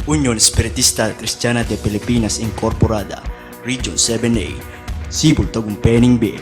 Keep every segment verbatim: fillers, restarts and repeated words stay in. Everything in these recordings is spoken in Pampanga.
Union Espiritista Kristiana de Pilipinas Incorporada, Region seven A, Cebu, Tagumpay, Ningbe.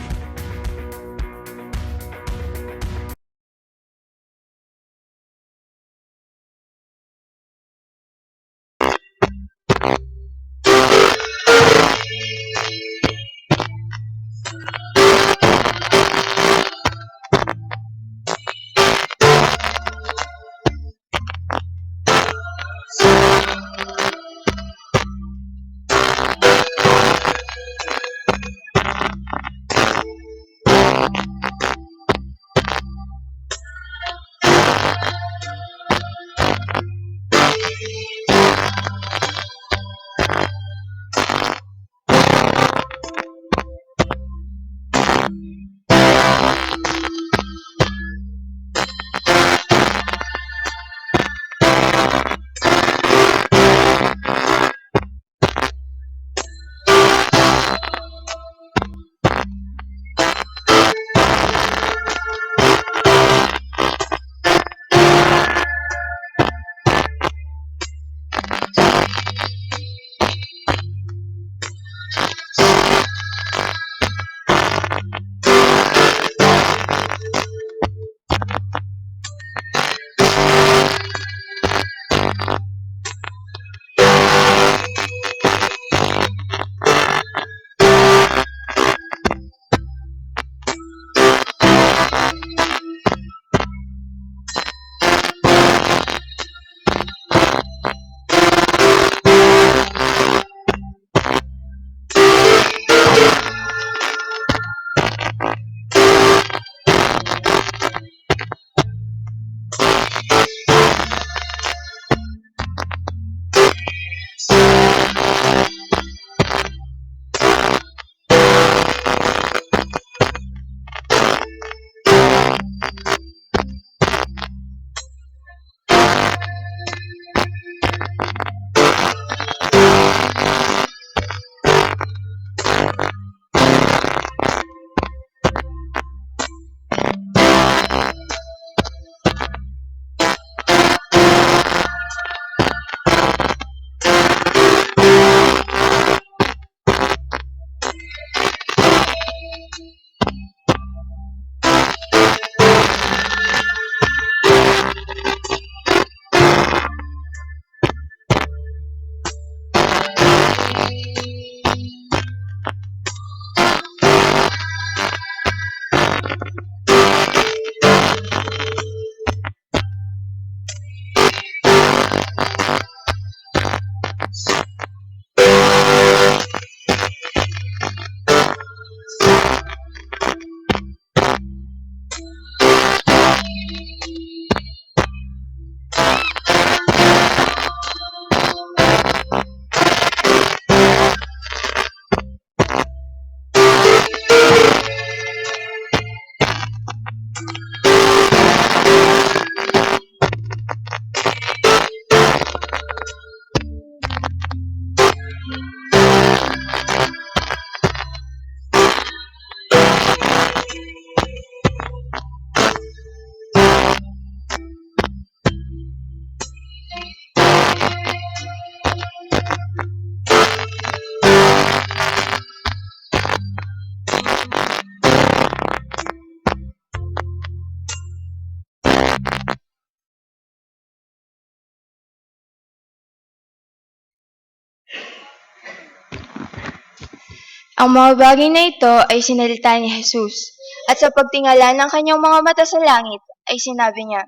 Ang mga bagay na ito ay sinalita ni Jesus, at sa pagtingala ng kanyang mga mata sa langit, ay sinabi niya,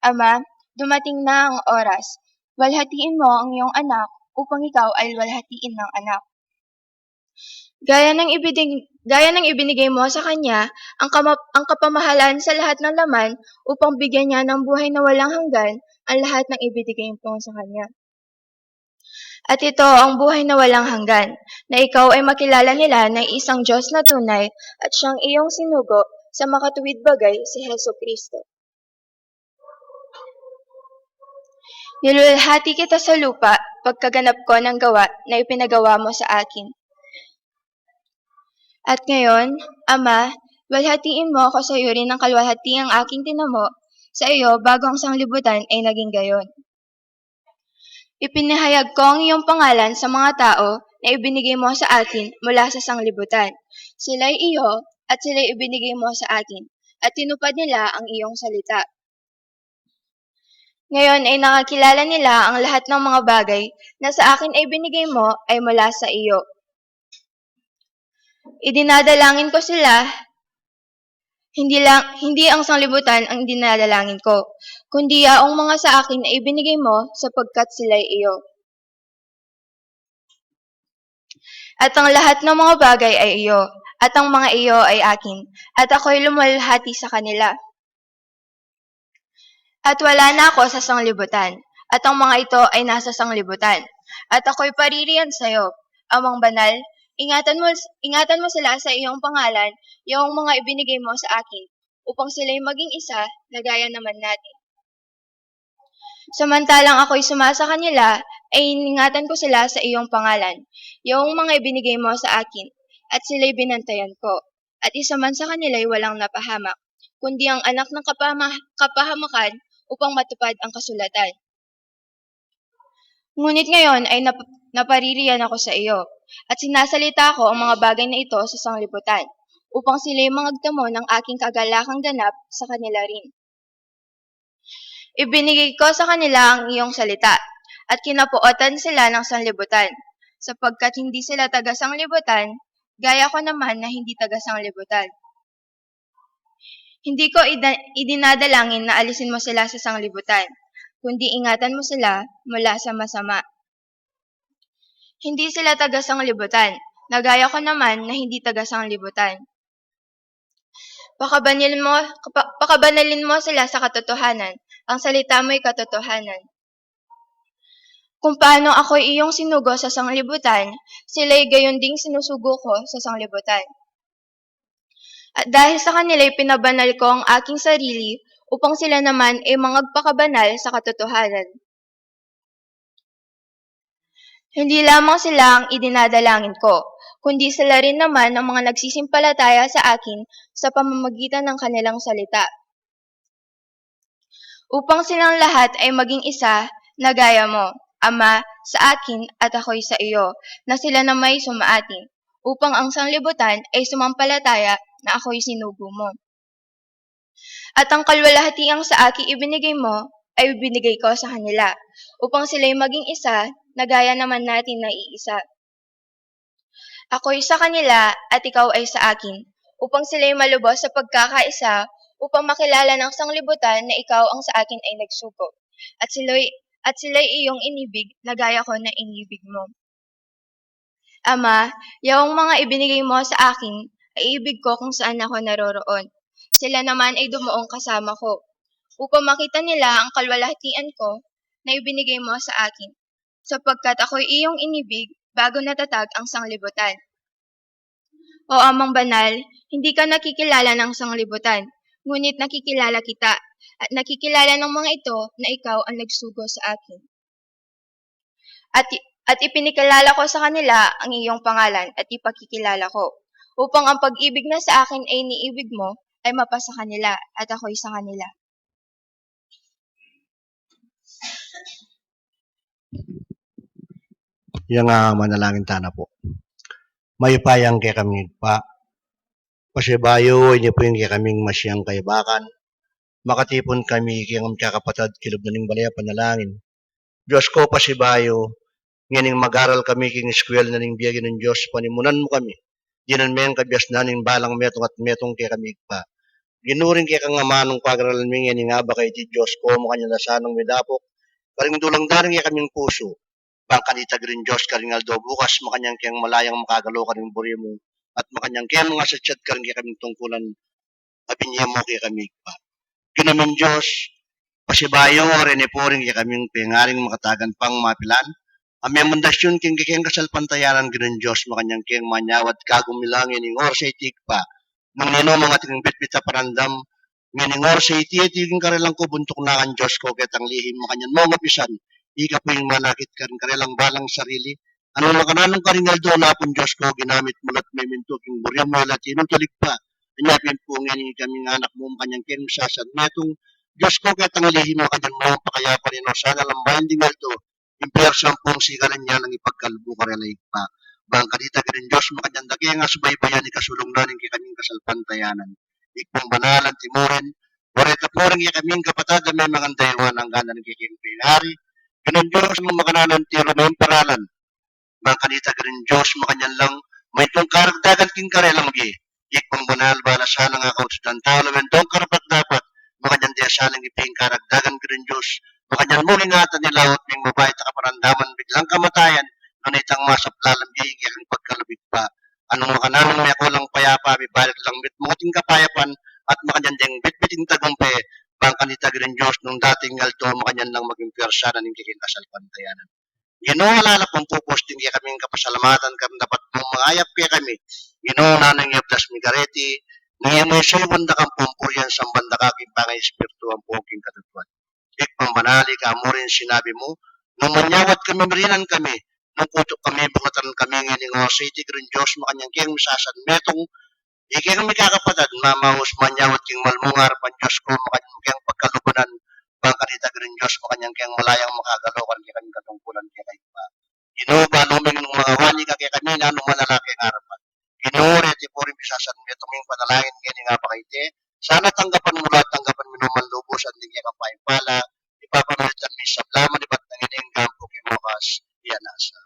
"Ama, dumating na ang oras. Luwalhatiin mo ang iyong anak upang ikaw ay luwalhatiin ng anak." Gaya ng ibinig-, gaya ng ibinigay mo sa kanya ang kamap-, ang kapamahalan sa lahat ng laman, upang bigyan niya ng buhay na walang hanggan ang lahat ng ibinigay mo sa kanya. At ito ang buhay na walang hanggan, na ikaw ay makilala nila na isang Diyos na tunay at siyang iyong sinugo sa makatuwid bagay, si Hesu Kristo. Niluwalhati kita sa lupa, pagkaganap ko ng gawa na ipinagawa mo sa akin. At ngayon, Ama, luwalhatiin mo ako sa yuri ng kaluwalhatiang aking tinamo sa iyo bago ang sanglibutan ay naging gayon. Ipinahayag ko ang iyong pangalan sa mga tao na ibinigay mo sa akin mula sa sanglibutan. Sila'y iyo at sila'y ibinigay mo sa akin, at tinupad nila ang iyong salita. Ngayon ay nakakilala nila ang lahat ng mga bagay na sa akin ay binigay mo ay mula sa iyo. Idinadalangin ko sila, hindi lang, hindi ang sanglibutan ang idinadalangin ko, kundi yaong mga sa akin ay ibinigay mo, sapagkat sila'y iyo. At ang lahat ng mga bagay ay iyo, at ang mga iyo ay akin, at ako'y lumalhati sa kanila. At wala na ako sa sanglibutan, at ang mga ito ay nasa sanglibutan, at ako'y paririyan sa'yo. Amang banal, ingatan mo, ingatan mo sila sa iyong pangalan, yung mga ibinigay mo sa akin, upang sila'y maging isa na gaya naman natin. Samantalang ako'y sumasa kanila, ay iningatan ko sila sa iyong pangalan, yung mga ibinigay mo sa akin, at sila'y binantayan ko. At isa man sa kanila'y walang napahamak, kundi ang anak ng kapama-, kapahamakan, upang matupad ang kasulatan. Ngunit ngayon ay nap-, napaririyan ako sa iyo, at sinasalita ko ang mga bagay na ito sa sanglibutan, upang sila'y mangagtamo ng aking kagalakang ganap sa kanila rin. Ibinigay ko sa kanila ang iyong salita, at kinapuotan sila ng sanglibutan, sapagkat hindi sila taga-sanglibutan, gaya ko naman na hindi taga-sanglibutan. Hindi ko ida-, idinadalangin na alisin mo sila sa sanglibutan, kundi ingatan mo sila mula sa masama. Hindi sila taga-sanglibutan, na gaya ko naman na hindi taga-sanglibutan. Pakabanil mo, pa-, pakabanalin mo sila sa katotohanan. Ang salita mo'y katotohanan. Kung paano ako'y iyong sinugo sa sanglibutan, sila'y gayon ding sinusugo ko sa sanglibutan. At dahil sa kanila'y pinabanal ko ang aking sarili, upang sila naman ay mangagpakabanal sa katotohanan. Hindi lamang sila ang idinadalangin ko, kundi sila rin naman ang mga nagsisimpalataya sa akin sa pamamagitan ng kanilang salita. Upang silang lahat ay maging isa na gaya mo, Ama, sa akin at ako'y sa iyo, na sila nama'y sumaatin, upang ang sanglibutan ay sumampalataya na ako'y sinugo mo. At ang kaluwalhatiang sa akin ibinigay mo ay ibinigay ko sa kanila, upang sila'y maging isa na gaya naman natin na iisa. Ako'y sa kanila at ikaw ay sa akin, upang sila'y malubos sa pagkakaisa, upang makilala ng sanglibutan na ikaw ang sa akin ay nagsugo, at sila'y, at sila'y iyong inibig na gaya ko na inibig mo. Ama, yaong mga ibinigay mo sa akin, ay ibig ko kung saan ako naroroon. Sila naman ay dumuong kasama ko, upang makita nila ang kaluwalhatian ko na ibinigay mo sa akin, sapagkat ako'y iyong inibig bago natatag ang sanglibutan. O Amang Banal, hindi ka nakikilala ng sanglibutan, ngunit nakikilala kita, at nakikilala ng mga ito na ikaw ang nagsugo sa akin. At, at ipinikilala ko sa kanila ang iyong pangalan at ipakikilala ko, upang ang pag-ibig na sa akin ay iniibig mo ay mapasa kanila at ako'y sa kanila. Yang, ah, manalangin tana pu. Mayupayang kekami Ibpa, pasibayu ini pu ing kekaming masiyang kaibakan, makatipun kami keng kakapatad kilub na ning balay a panalangin. Diyos ko, pasibayu, ngening mag-aral kami keng eskwela na ning bie, Ginung Diyos, panimunan mu kami. Dinan me ing kabiasnan ning balang metung at metung kekami Ibpa. Ginu, ring kekang amanung pagaralan mi ngening abak a iti, Diyos ko, makanyan la sanang midapuk karing dulang da ring kekaming pusu, bang kanita, Ginung Diyos, karing aldo bukas makanyan keng malayang makagalo karing buri mu, at makanyan keng mangasatsat karing kekaming tungkulan a binye mu kekami Ibpa. Ginung Diyos, pasibayu, o reni pu ring kekaming pengaring makatagan pang mapilan a memundasyon keng kekeng kasalpantayanan, Ginung Diyos, makanyan keng manyawad kagum mi la ngening oras a iti Ibpa. Nung ninu mang ating bitbit a parandam ngening oras a iti, iti ing karelang kubuntuk na kan Diyos ko ketang lihim, makanyan mung apisan ika pu ing manakit karing karelang balang sarili. Nung makananu karing aldo na pun, Diyos ko, ginamit mu la't memintu king buri mu, ila tinutulig pa. Anya pin pu ngening ikaming anak mu, makanyan keng misasan metung, Diyos ko, ketang lihim, makanyan mung pakayapan ing sana lambayan ding aldo, Ing pwersa ampong sigalan ya nang ipagkalub ku karela, Ibpa. Bang kanita, Ginung Dios, makanyan da keng asubaybayan ing kasulung na ning kekaming kasalpantayanan. Ibpang banal, anti mu rin, o reta pu ring kekaming kapatad a memang dayuan angga na ning kekeng pari. Ginung Dios, nung makananu, anti ru meng paralan. Bang kanita, Ginung Dios, makanyan lang maitang karagdagan king karelang bie. Ibpang banal, bala sana nga kautusan tau lawen dong karapat-dapat, makanyan de sana ing ibie ing karagdagan, Ginung Dios. Makanyan mu ring ingatan da laut, ming mabait a kaparandaman, biglang kamatayan, nune itang masapul lang bie ing kekang pagkalub, Ibpa. Nung makananu, mekulang payapa, mibalik lang mitmu king kapayapan, at makanyan deng bitbit ing tagumpe. Bang kanita, Ginung Dios, nung dating aldo, makanyan lang maging pwersa na ning kekeng kasalpantayanan. Ginu, ala la pung pupus ding kekaming kapasalamatan, karing dapat mung mangayap kekami. Ginu, nanung yabdas mi kareti, nung e mu isuyuan da kang pumpurian, samban da ka king pangaespiritu ampong king katutuan. Ibpang banal, ika mu rin sinabi mu, nung manyawad kami, mirinan kami, nung kutuk kami, bungatan kami, ngening oras iti, Ginung Dios, makanyan keng misasanmetung, ikeng mikakapatad, mamaus manyawad king mal mung arapan, Dios ku, makanyan keng pagkalubanan, bang kanita, Ginung Dios, makanyan keng malayang makagalaw kekami king katungkulan keka, Ibpa. Ginu, balu ming nung mangawani ka kekami, nanu man a keng arapan. Ginu, reti pu ring misasanmetung ming panalangin ngening apakaiti, sana tanggapan mu la, tanggapan mu no man lubusan ding kekang pala, ipapamilatan mi sabla manibat na ngening kampo king wakas, iya nasa.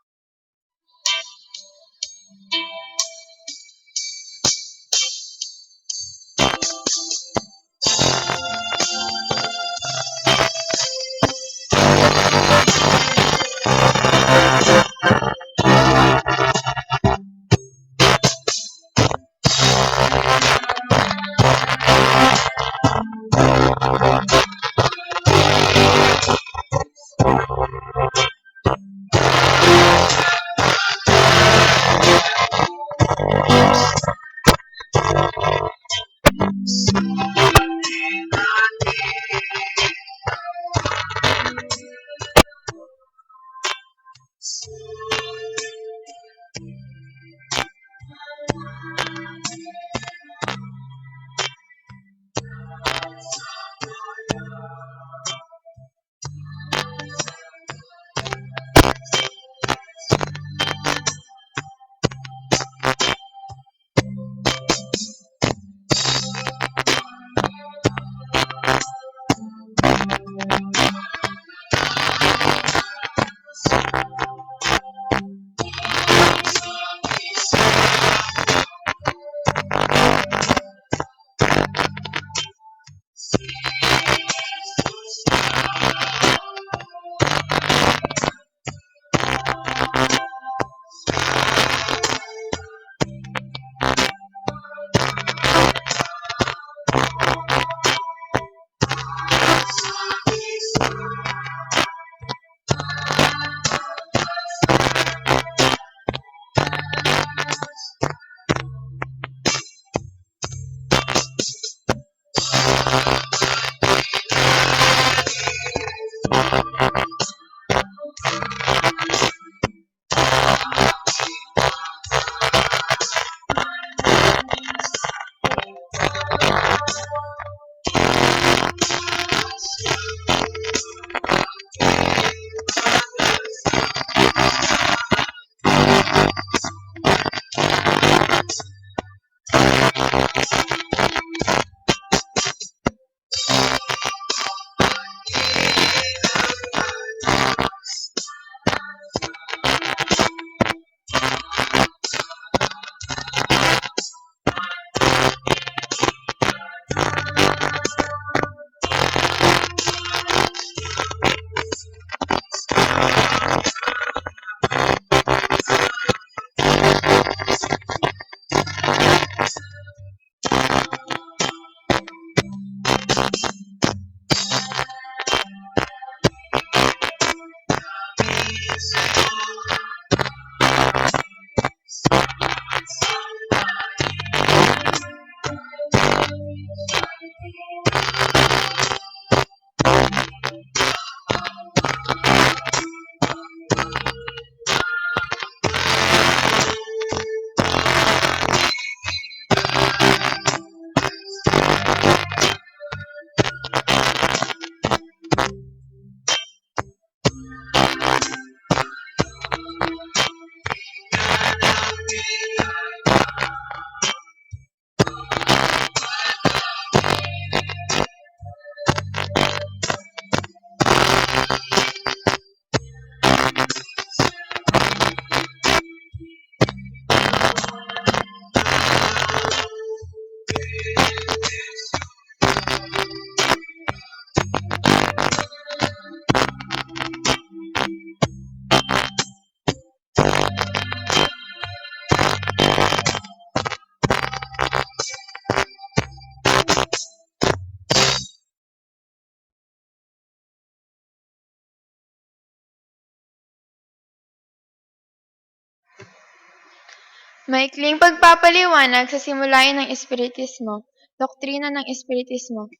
Maikling pagpapaliwanag sa simulain ng Espiritismo, doktrina ng Espiritismo.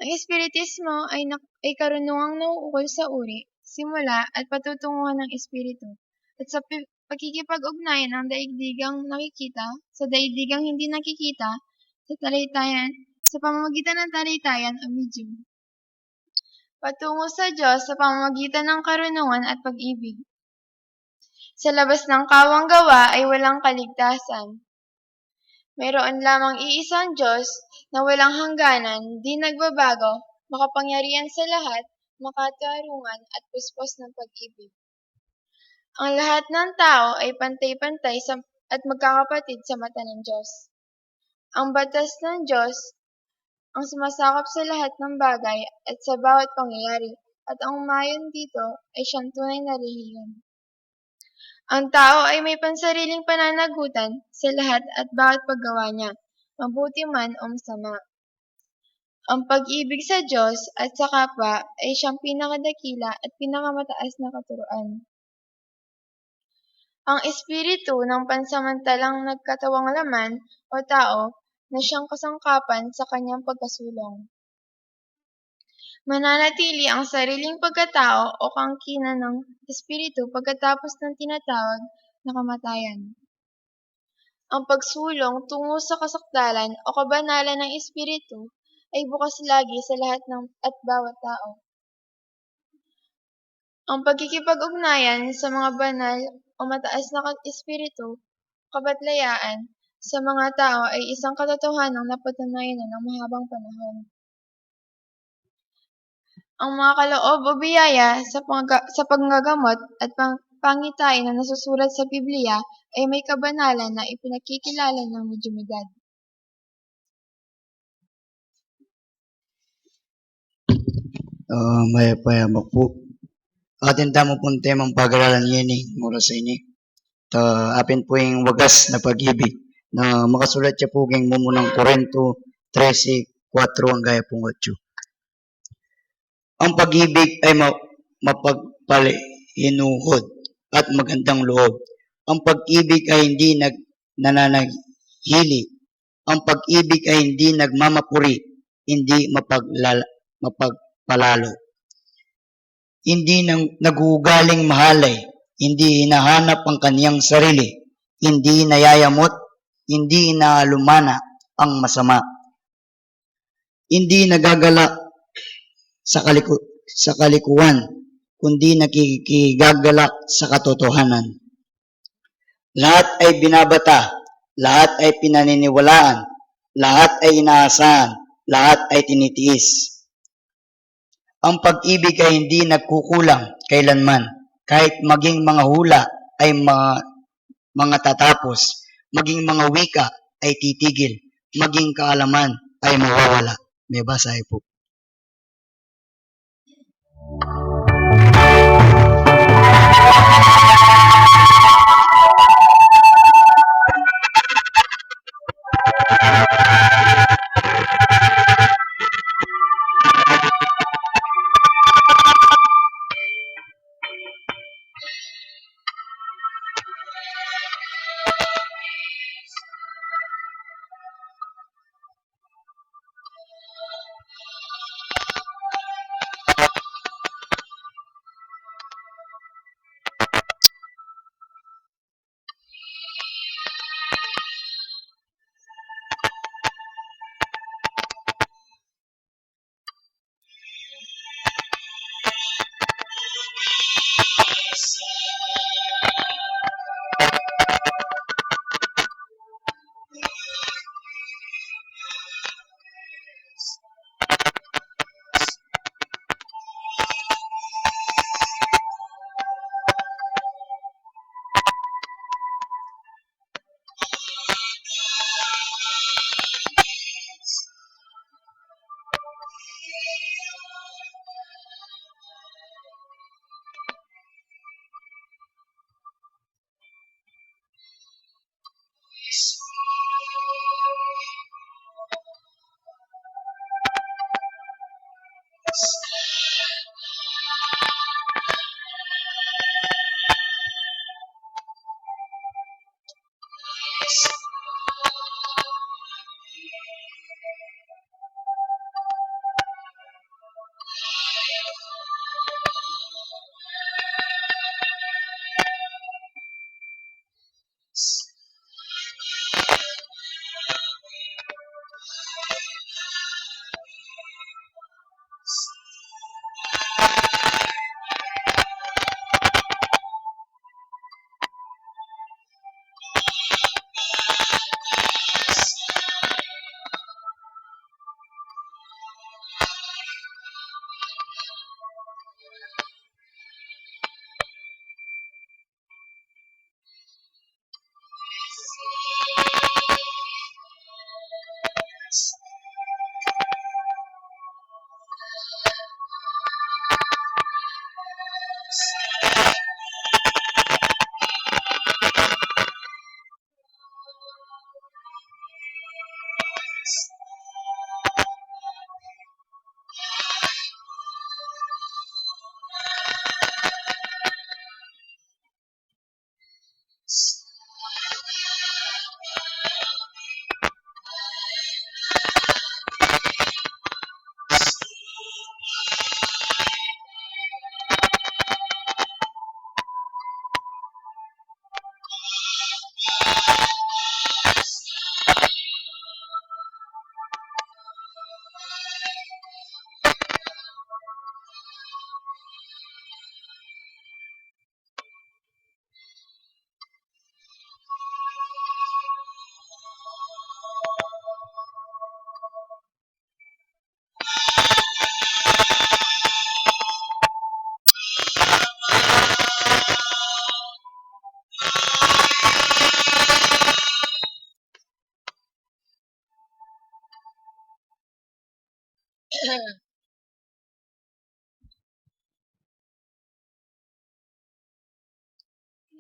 Ang Espiritismo ay nak-, ay karunungang nauukol sa uri, simula, at patutunguhan ng Espiritu, at sa pi-, pakikipag-ugnayan ng daigdigang nakikita sa daigdigang hindi nakikita, sa talitayan, sa pamamagitan ng talitayan o medium. Patungo sa Diyos sa pamamagitan ng karunungan at pag-ibig. Sa labas ng kawang gawa ay walang kaligtasan. Mayroon lamang iisang Diyos na walang hangganan, di nagbabago, makapangyarihan sa lahat, makatarungan at puspos ng pag-ibig. Ang lahat ng tao ay pantay-pantay sa, at magkakapatid sa mata ng Diyos. Ang batas ng Diyos ang sumasakop sa lahat ng bagay at sa bawat pangyayari, at ang umayon dito ay siyang tunay na relihiyon. Ang tao ay may pansariling pananagutan sa lahat at bawat paggawa niya, mabuti man o masama. Ang pag-ibig sa Diyos at sa kapwa ay siyang pinakadakila at pinakamataas na katuruan. Ang espiritu ng pansamantalang nagkatawang laman o tao na siyang kasangkapan sa kanyang pagkasulong. Mananatili ang sariling pagkatao o kaangkinan ng espiritu pagkatapos ng tinatawag na kamatayan. Ang pagsulong tungo sa kasakdalan o kabanalan ng espiritu ay bukas lagi sa lahat ng at bawat tao. Ang pakikipag-ugnayan sa mga banal o mataas na ka-, espiritu, kapatlayaan, sa mga tao ay isang katotohanang napatunayan na ng mahabang panahon. Ang mga kaloob o biyaya sa pangga-, sa panggagamot at pang-, pangitain na nasusulat sa Biblia ay may kabanalan na ipinakikilala ng medyumidad. Ah, mayap a yabak pu. Atin tamu pung temang pag-aralan ngeni, oras a ini. Ta, apin pu ing wagas na pag-ibig na makasulat ya pu king mumunang Korinto trese, kuwatro angga ya pung otso. Ang pag-ibig ay ma-, mapagpalinuhod at magandang loob. Ang pag-ibig ay hindi nag-, nananahili. Ang pag-ibig ay hindi nagmamapuri, hindi mapaglala-, mapagpalalo. Hindi nang, nag-uugaling mahalay, hindi hinahanap ang kaniyang sarili, hindi nayayamot, hindi inaalumana ang masama. Hindi nagagalak sa kaliku-, sa kalikuan, kundi nakikigagalak sa katotohanan. Lahat ay binabata, lahat ay pinaniniwalaan, lahat ay inaasahan, lahat ay tinitiis. Ang pag-ibig ay hindi nagkukulang kailanman, kahit maging mga hula ay mga, mga tatapos, maging mga wika ay titigil, maging kaalaman ay mawawala. Mebasa yu pu.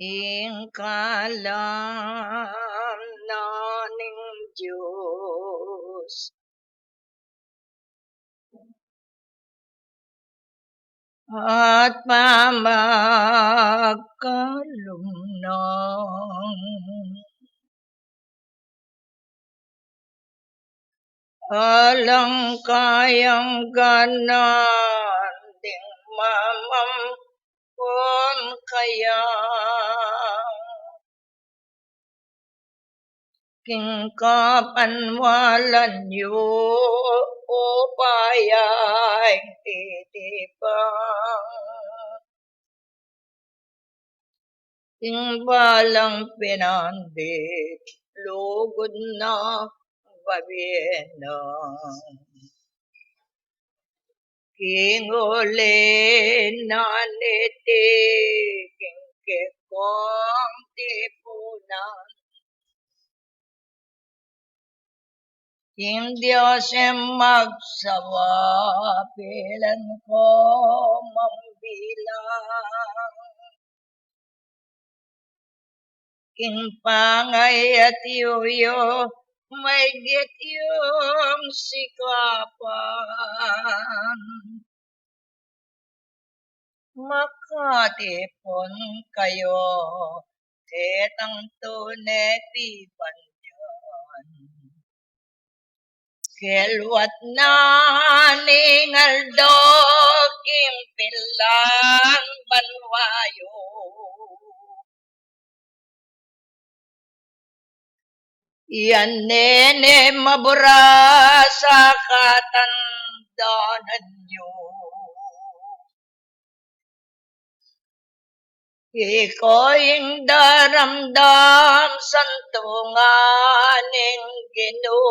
Ing kalam na ning Dios at pamakalum nang alang kayang ganan ding mamampun kaya. King kapanwalan yu, o payag titipang. Ing balang pinandit, lugud na babinan. King uli na niti, king kekong tipunan. Ing Dios e magsawa, pilan ko mang bilang. Ing pangayat yu, yu, maygit yung sikapan. Makatipun kayu, ketang tune pibandian. Kelwat na ning aldo, king pilan banwa yu. Yan nene mabura sa katandanan yu. Iko ing daramdam santungan ning Ginu.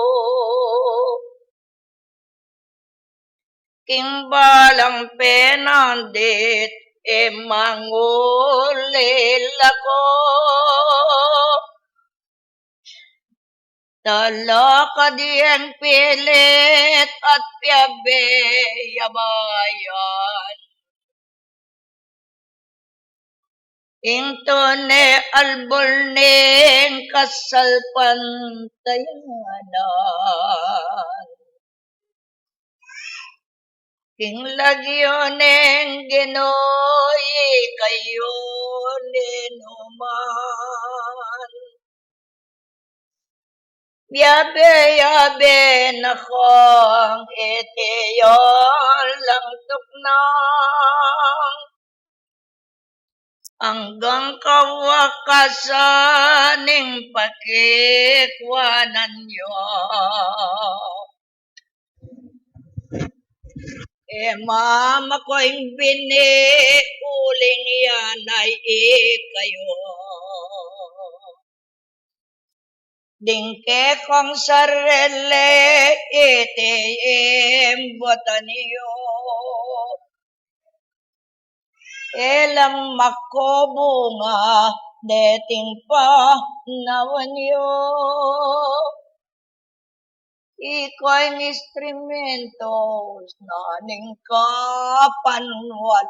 King balang penandit, e mangulila ko. Talakad yang pilit at piabe ya bayan. Ing tune albul ning kasalpantayanan. King lagyu ning Ginu ikayu ninuman. Biabe-abe na kang iti yang lang tuknang anggang kawakasan ning pakikwanan yu. E mamakuing bini uling yan ay ikayu. Ding kekong sarili iti imbutan yu. E lang makubunga deting panawan yu. Ika ing instrumentos na ning kapanwalan.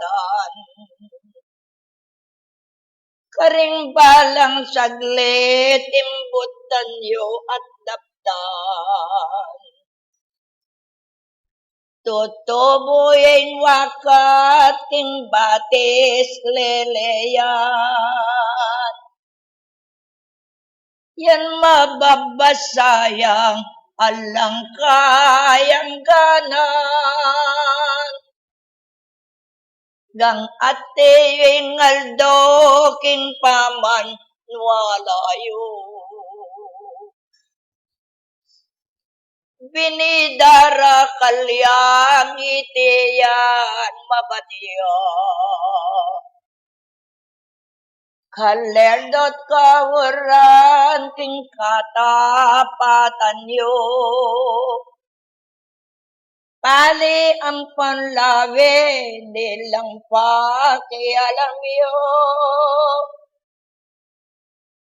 Karing balang saglit imbutan yu at daptan. Tutubu yang wakat king batis leleyan. Yan mababasa yang alang kayang ganan. Gang ati ing aldo king pamanwala yu. Binidarakal yang iti yan mabatian. Kalel dot kauran king katapatan yu. Pali ampon lawen ilang pakialam yu.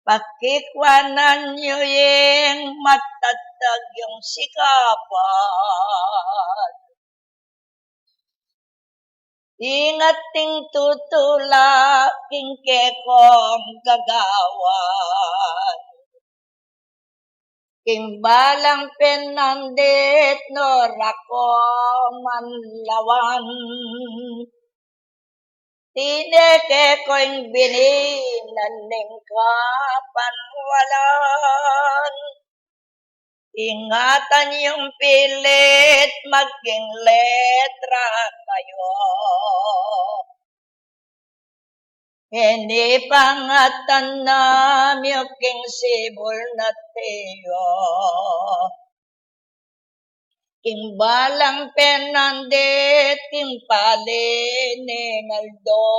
Pakikwanan yu ing matatag yang sikapan. Ingat ing tutula king kekong gagawan. King balang penandit no rako man lawan. Tine ke ko ing bini na ning kapanwalan. Ingatan yung pilit maging letra kayo. Ini pangatan na miyuking sibul na tiyo. King balang penandit, king pali ning aldo.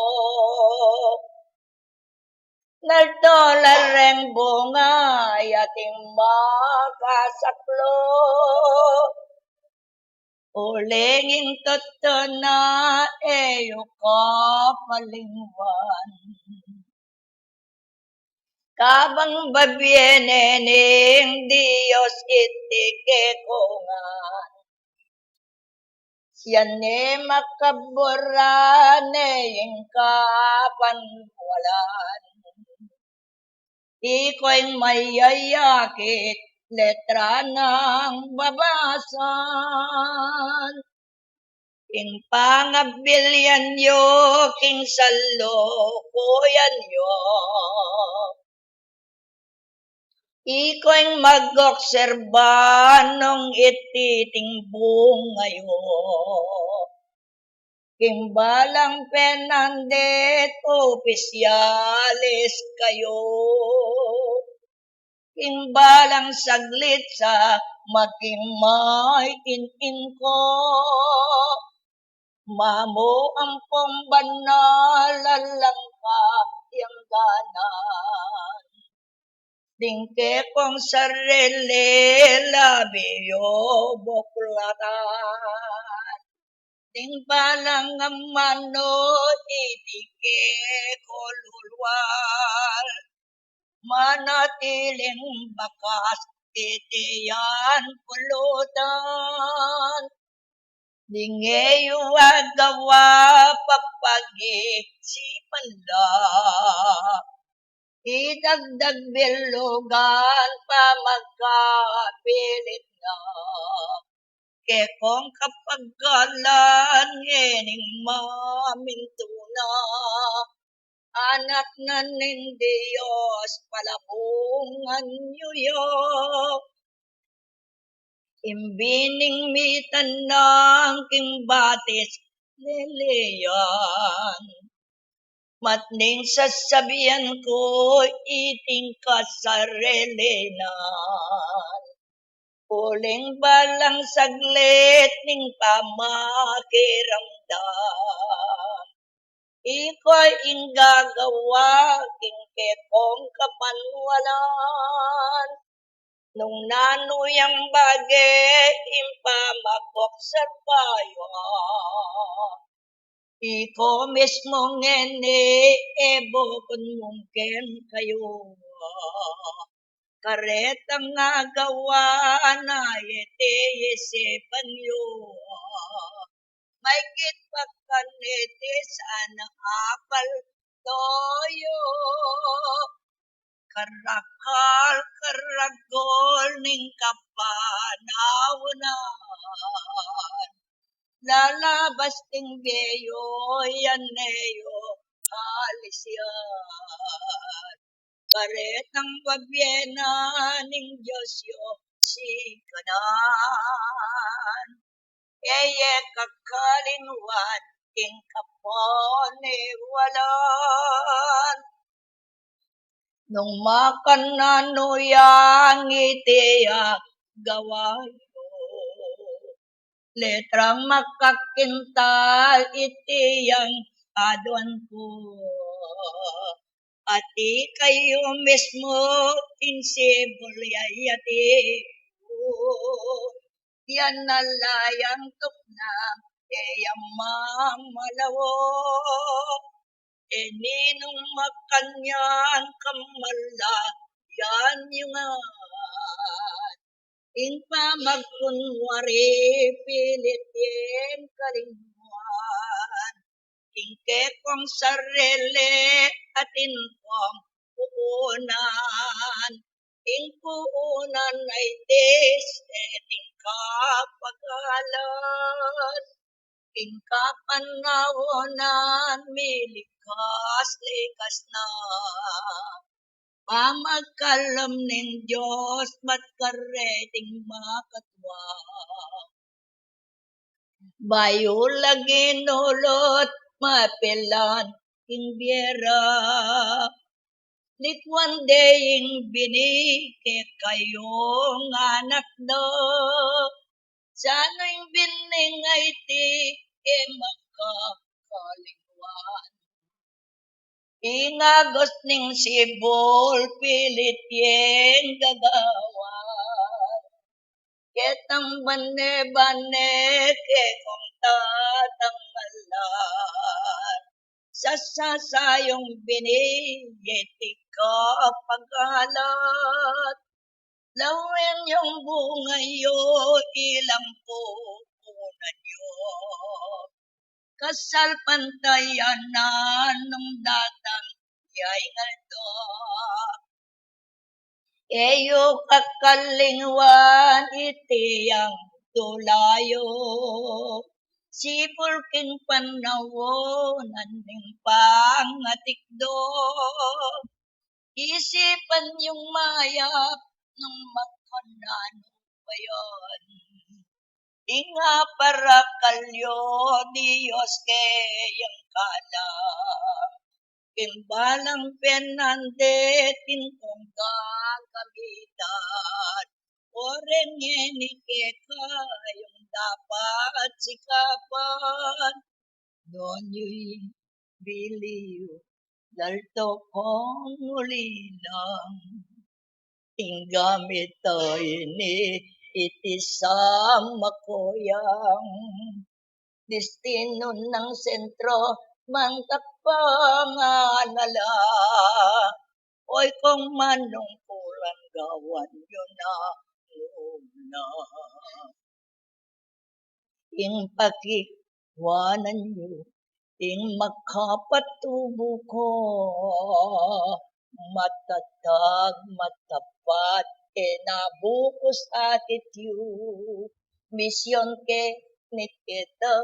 Naldo la reng bunga, ya ting makasaklo. Uling ing tutu na e yu kapalingwan. Kabang babie ne ning Dios iti kekongan. Siya ne makabura ne ing kapanwalan. Iko ing mayayakit letra nang babasan. Ing pangabilian yu king salukuyan yu. Iko ing mag-obserba nung iti ting bunga yu. King balang penandit opisyalis kayu. King balang saglit sa maging may in-in ko. Mamu ampong banal alang kayangganan. Ding kekong sarili labi yu buklatan. Ding balang amanu iti ke ko lulwal. Manatiling bakas iti yang pulutan. Ding e yu agawa papag-isipan la. Idagdag bilugan pamagkapilit na. Kekong kapagalan ngening mamintu na. Anak na ning Dios, palabungan yu ya. Ing bining mitanang king batis lilian. Matning sasabian ku iting kasarilinan. Uling balang saglit ning pamakiramdam. Iko ing gagawa king kekong kapanwalan. Nung nanu yang bage ing pamag-obserba yu. Iko mismu ngeni e bukun mungkin kayu. Karetang agawa na iti isipan yu. Maigit pa kaniti sana apaldo yu. Karakal karagul ning kapanawan. Lalabas ding bie yu, yan ne yu alisian. Karetang babie na ning Dios yu sikanan. E ye kakalingwan ing kapaniwalan. Nung makananu yang iti agawa yu. Letrang makakintal iti yang aduan ku. At ikayu mismu ing sibul ya iti. Yan na la yang tuknang e ya mamalawan. E ninung makanyan kamalayan yu ngan. Ing pamagkunwari pilit yeng kalingwan. king kekong sarili atin kong puunan. Ing puunan a iti, ing kapagalan, ing kapanahunan, milikas-likas na. Pamagkalub ning Dios, mat kareting makatua. Bayu la ginulut mapilan king bie ra, likwan de ing bini kekayung anak da. Sana ing bining a iti e makakalingwan. Ing agus ning sibul pilit yeng gagawan. Ketang bane-bane kekong tatanggalan. Sasayung bini iti kapagalan. Lawen yung bunga yu, ilang pupunan yu. Kasalpantayanan nung datang ya ing aldo. E yu kakalingwan iti yang tula yu. Sibul king panaun ning pangatikdo. Isipan yung mayap nung makananu pa yan. Ing aparakal yu, Dios, keng kalam. King balang penandit ing kong gagamitan. O reng ngeni keka yung dapat sikapan. Don yu ing bili yu, lalto kong ulilang. Ing gamit a ini iti sa makuyang. Destinu nang sentro mangkapanganala. Oy kong manungkulan, gawan yu na muna. Ing pakikwanan yu ing makapatubu ko, matatag, matapat, e na bukus akit yu. Misyon ke nit ita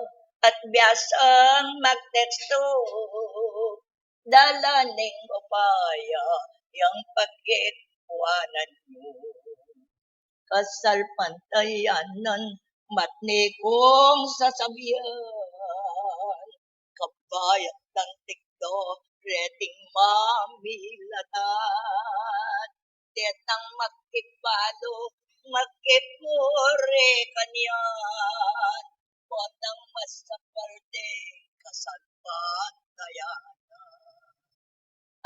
at biasang magtekstu. Dala ning upaya yang pakikwanan yu. Kasalpantayanan, matni kung sasabian. Kabayat nang tikdo reting mamilatan. Detang makibalu, makipuri kanyan. Potang masapal de kasalpantayanan.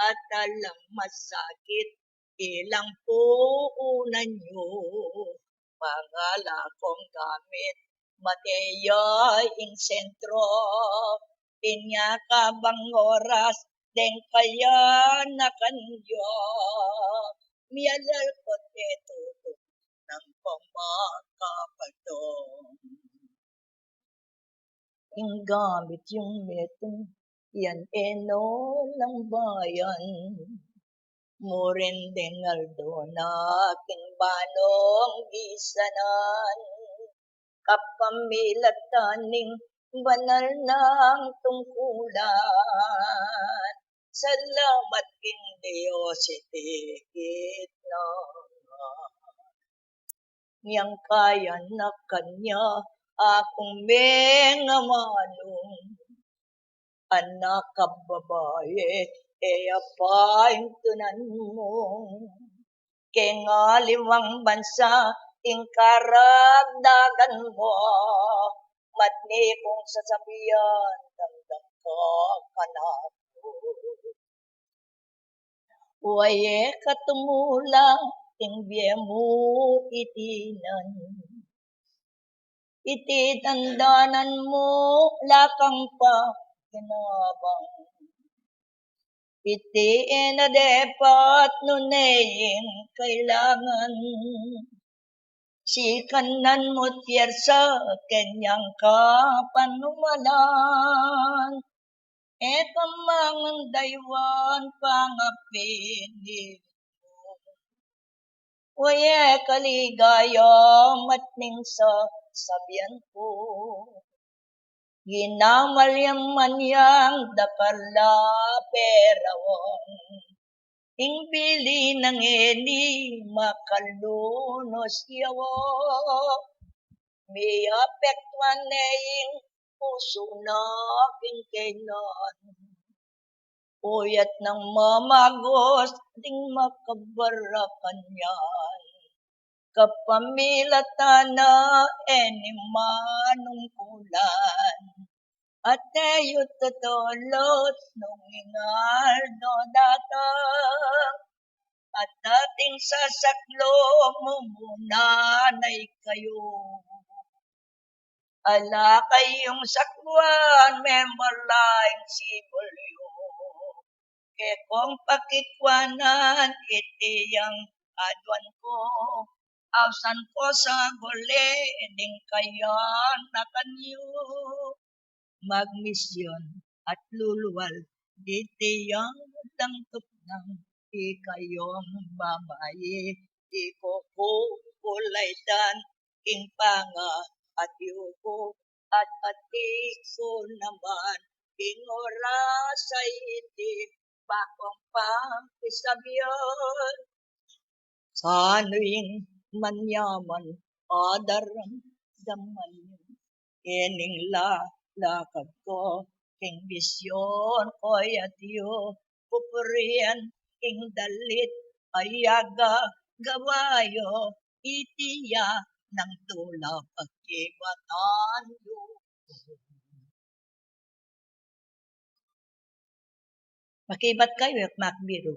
At alang masakit ilang puunan yu. Pangala kong gamit, mateya ing sentro. Inya kabang oras deng kayanakan yu. Mialal ko te tutu nang pamakapatong. Ing gamit yung metung yan e no lang bayan. Murin deng aldo na king banong bisanan. Kapamilatan ning banal nang tungkulan. Salamat king Dios iti gitna. Yang kayanakan ya akung mengamanung. Anak a babai, e ya paintunan mu. Keng aliwang bansa ing karagdagan mu. Matni kung sasabian, damdam ka kanaku. Wa ye ka tumula king bie mu iti nan. Iti dandanan mu lakang pakinabang. Iti e na depat nune ing kailangan. Sikanan mu't piersa kenyang kapanumalan. E ka mangan daywan pangapin, o e ka ligaya, matning sasabian ku. Ginamal yang manyang dakal a perawang, ing bili na ngeni makalunus ya, o. Miapektuan ne ing pusu na king kainan. Uyat nang mamagus ding makabarakan yan. Kapamilatan na e ne manungkulan. At e yu tutulut nung ing aldo datang. At ating sasaklu, mumuna na ikayu. Ala kayung sakluan, member la ing sibul yu. Kekong pakikwanan iti yang aduan ku, ausan ku sa guli ding kayanakan yu. Magmisyun at lulual diti yang dangtup nang ikayung babayi, di ku ku kulaydan ing pangaatyu ku, at atiu ku naman ing oras a iti ba kung pakisabian. Sa nu ing manyaman a daramdaman yu, ining lalakad ku king misyun ku, atiu pupurian ing dalit a gagawa yu, iti ya nang tula pakibatan yu. Makibat kayu, e ku makbiru.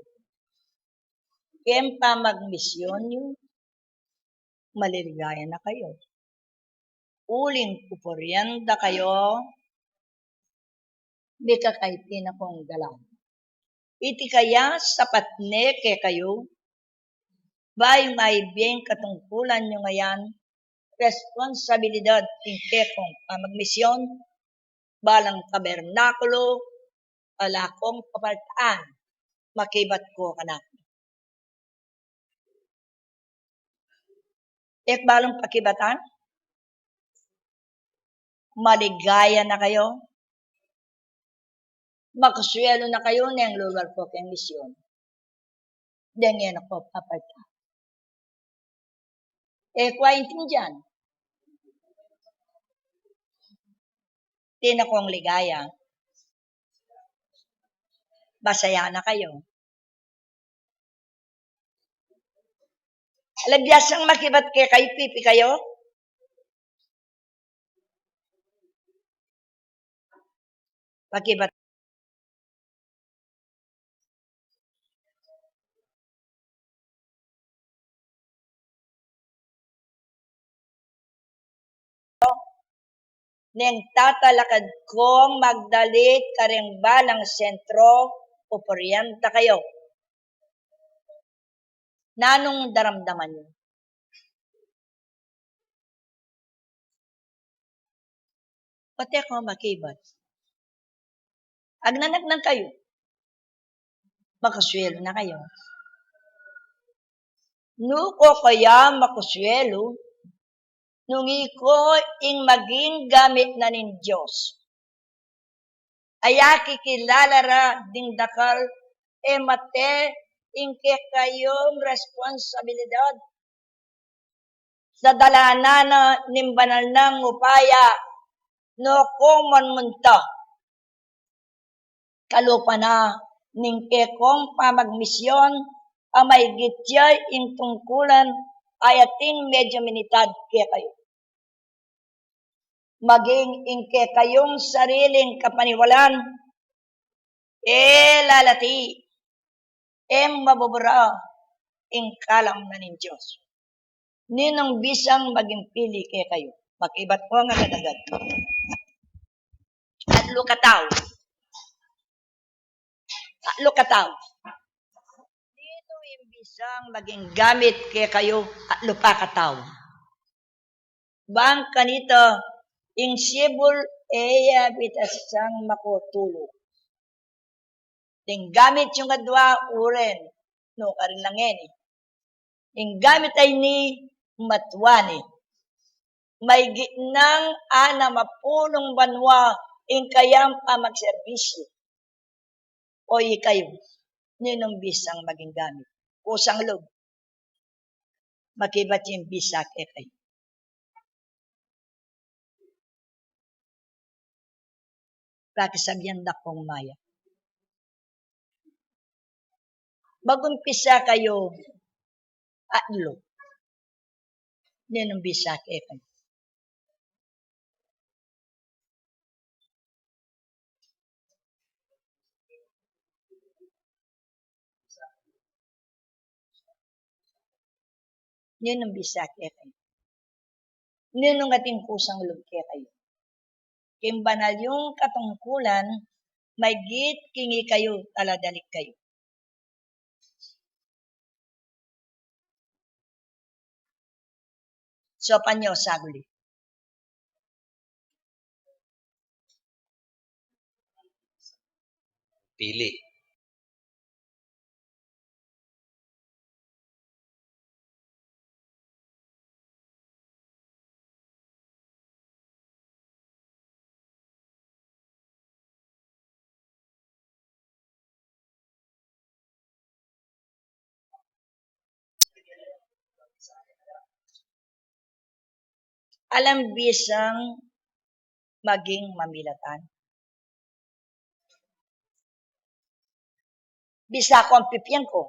King pamagmisyun yu, maliligaya na kayu. Uling pupurian da kayu, mikakaiti na kung dalan. Iti kaya sapat ne kekayu, bayu maibie ing katungkulan yu ngayan, responsabilidad king kekong pamagmisyun, balang tabernakulu, ala kung papaltaan, makibat ku kanaku. E ku balang pakibatan, maligaya na kayu, makuswelu na kayu neng lulual ku keng misyun. Deng e na ku papalta. E ku aintindian. Tina kung ligaya. Basaya na kayu. Ala, biasang makibat kekayu, pipi kayu? Makibat. Neng tatalakad kung magdalit karing balang sentro, pupurian da kayu. Nanung daramdaman yu? Pati ku makibat. Agnanagnan kayu. Makuswelu na kayu. Nu ku kaya makuswelu, nung iku ing maging gamit na ning Dios. Aya kikilala ra ding dakal, e mate ing kekayung responsabilidad. Dadalanan na ning banal nang upaya, nu ku man munta. Kalupa na ning kekong pamagmisyun, a maigit ya ing tungkulan a ating medyu minitad kekayu. Maging ing kekayung sariling kapaniwalan, e lalati, e mabubura ing kalam na ning Dios. Ninung bisang maging pili kekayu? Makibat ku nga katagat. Atlu ka tau. Atlu ka tau. Ninu ing bisang maging gamit kekayu? Atlu pa ka tau. Bang kanita, ing sibul e ya bita sang makutulu. Deng gamit yu ngan adua uren, nukarin la ngeni. Ing gamit a ini matua ne. Maigit nang anam a pulung banua ing kayang pamagserbisyu. O ikayu, ninung bisang maging gamit? Kusang lub. Makibat ing bisa kekayu. Pakisabian da kung maya. Mag-umpisa kayu atlu. Ninung bisa kekayu? Ninung bisa kekayu? Ninung atin kusang lub kekayu? King banal yung katungkulan, maigit king ikayu, taladalik kayu. Saupan yu, saguli. Pili. Alang bisang maging mamilatan. Bisa kung pipian ku.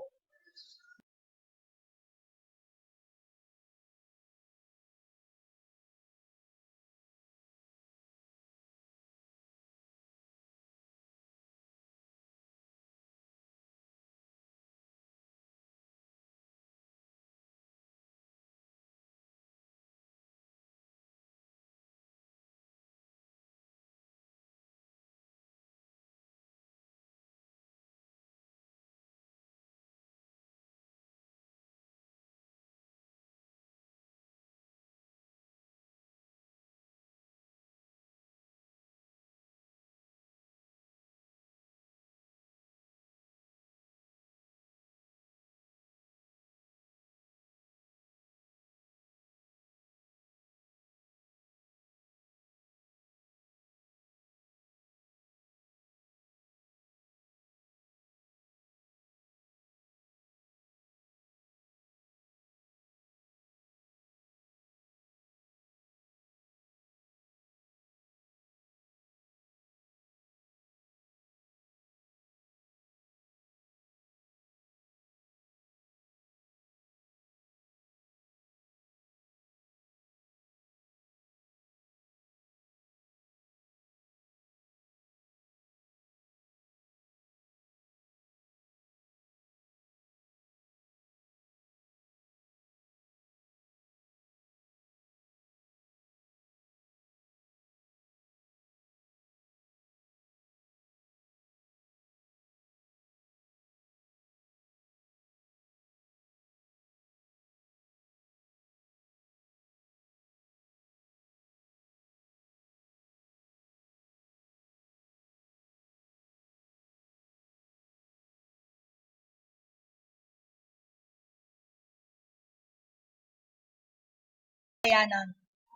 Kaya na,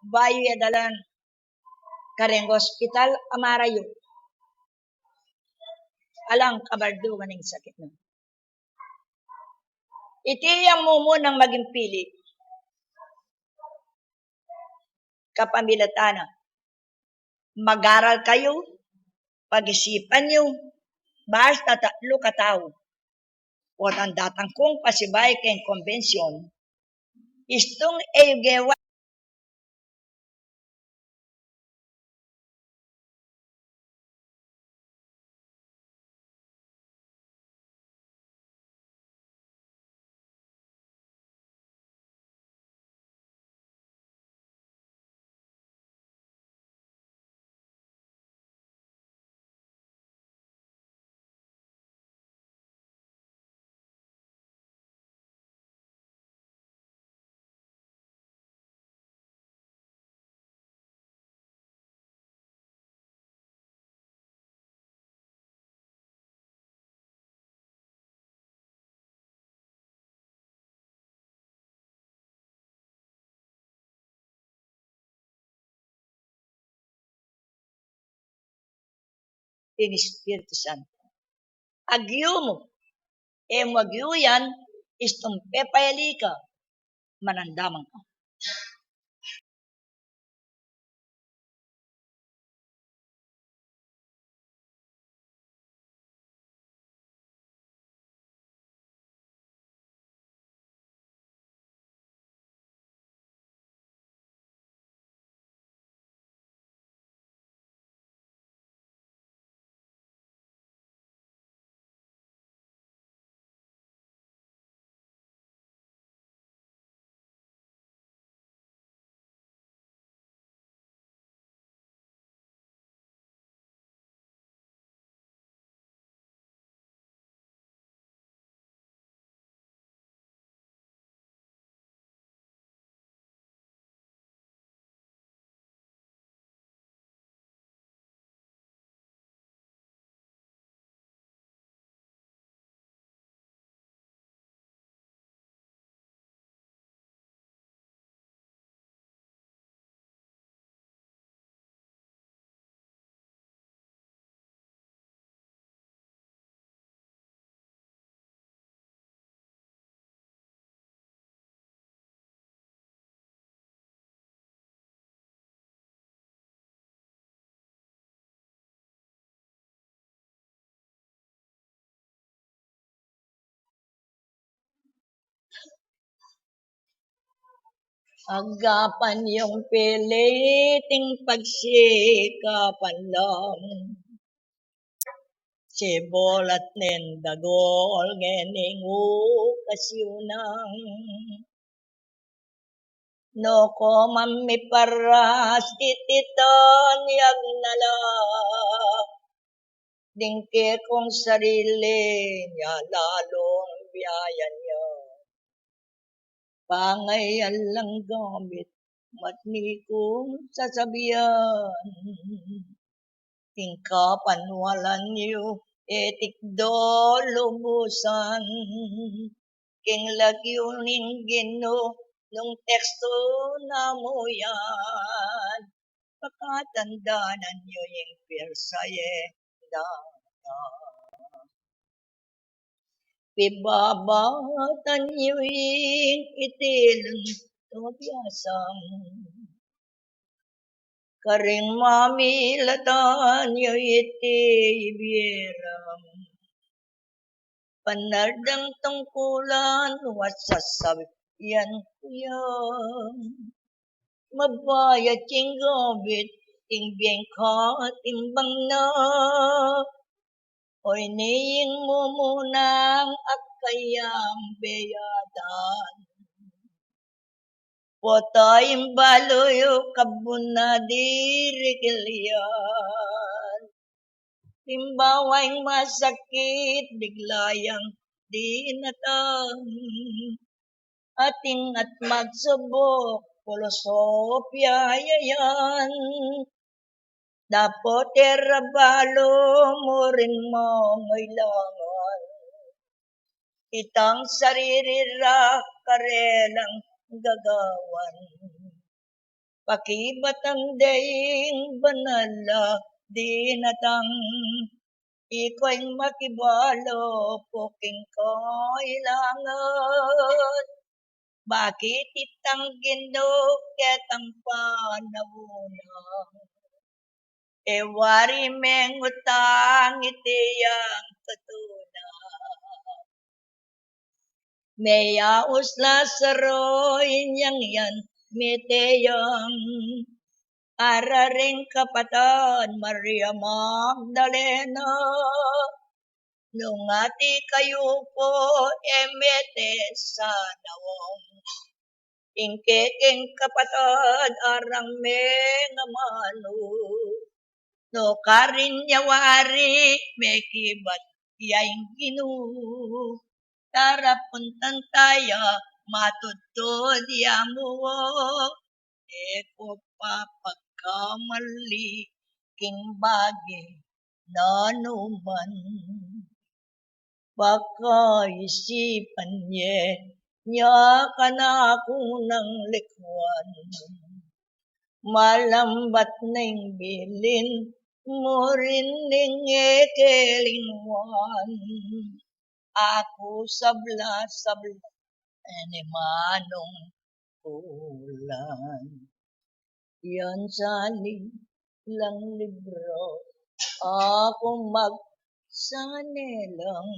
bayu ya dalan kareng ospital a marayu. Alang kabardugan ning sakit na. Iti yang mumunang maging pili. Kapamilatan na. Mag-aral kayu, pag-isipan yu, basta tatlu katau. Potang datang kung pasibayu keng kombensyon, istung e yu gewa king Espiritu Santo. Agyu mu, e mu agyu yan, istung pepaili ka, manandaman ka. Agapan yung pili, iting pagsikapan lang. Sibulat ning dagul ngening okasyon nang, nu ko man miparas, iti tanyag na la. Ding kekong sarili, nya lalung biayan ya. Pangayan lang gamit, matni kung sasabian. Ing kapanwalan yu, e tikdo lubusan. King lagyu ning Ginu, nung tekstu na mu yan, pakatandanan yu ing pirsa ye dana. Pibabatan yu ing iti lung to biasang, karing mamilatan yu iti ibie rang. Panaldang tungkulan, wa sasabian ku ya. Mabayat king gabit, ing bieng katimbang na. O ini ing mumunang akayang beyatan. Pota ing balu yu, kabud na dirigil yan. Timbawa ing masakit, bigla yang dinatang. Ating at magsubok, filosofia ya yan. Dapot e ra balu mu rin mangailangan. Itang sarili ra karelang gagawan. Pakibat ang daing banal a dinatang. Ikaw ing makibalu pu king kailangan. Bakit itang Ginu ketang panaun na? E wari mengutang iti yang katutunan. Meyaus la saroy nyang yan mete yang, ara ring kapatad Maria Magdalena. Nung ati kayu pu e mete sana wang, ing kekeng kapatad arang mengamanu. Nu karin ya wari mekibat ya ing Ginu. Tara puntan taya, matudtud ya mu. E ku papagkamali king bage na nu man. Pakaisipan ye nya kanaku nang likuan. Malambat na ing bilin, murin ning e ke lingwan. Aku sabla-sabla, e ne manung kulan. Yan sali lang libro, aku magsane lang.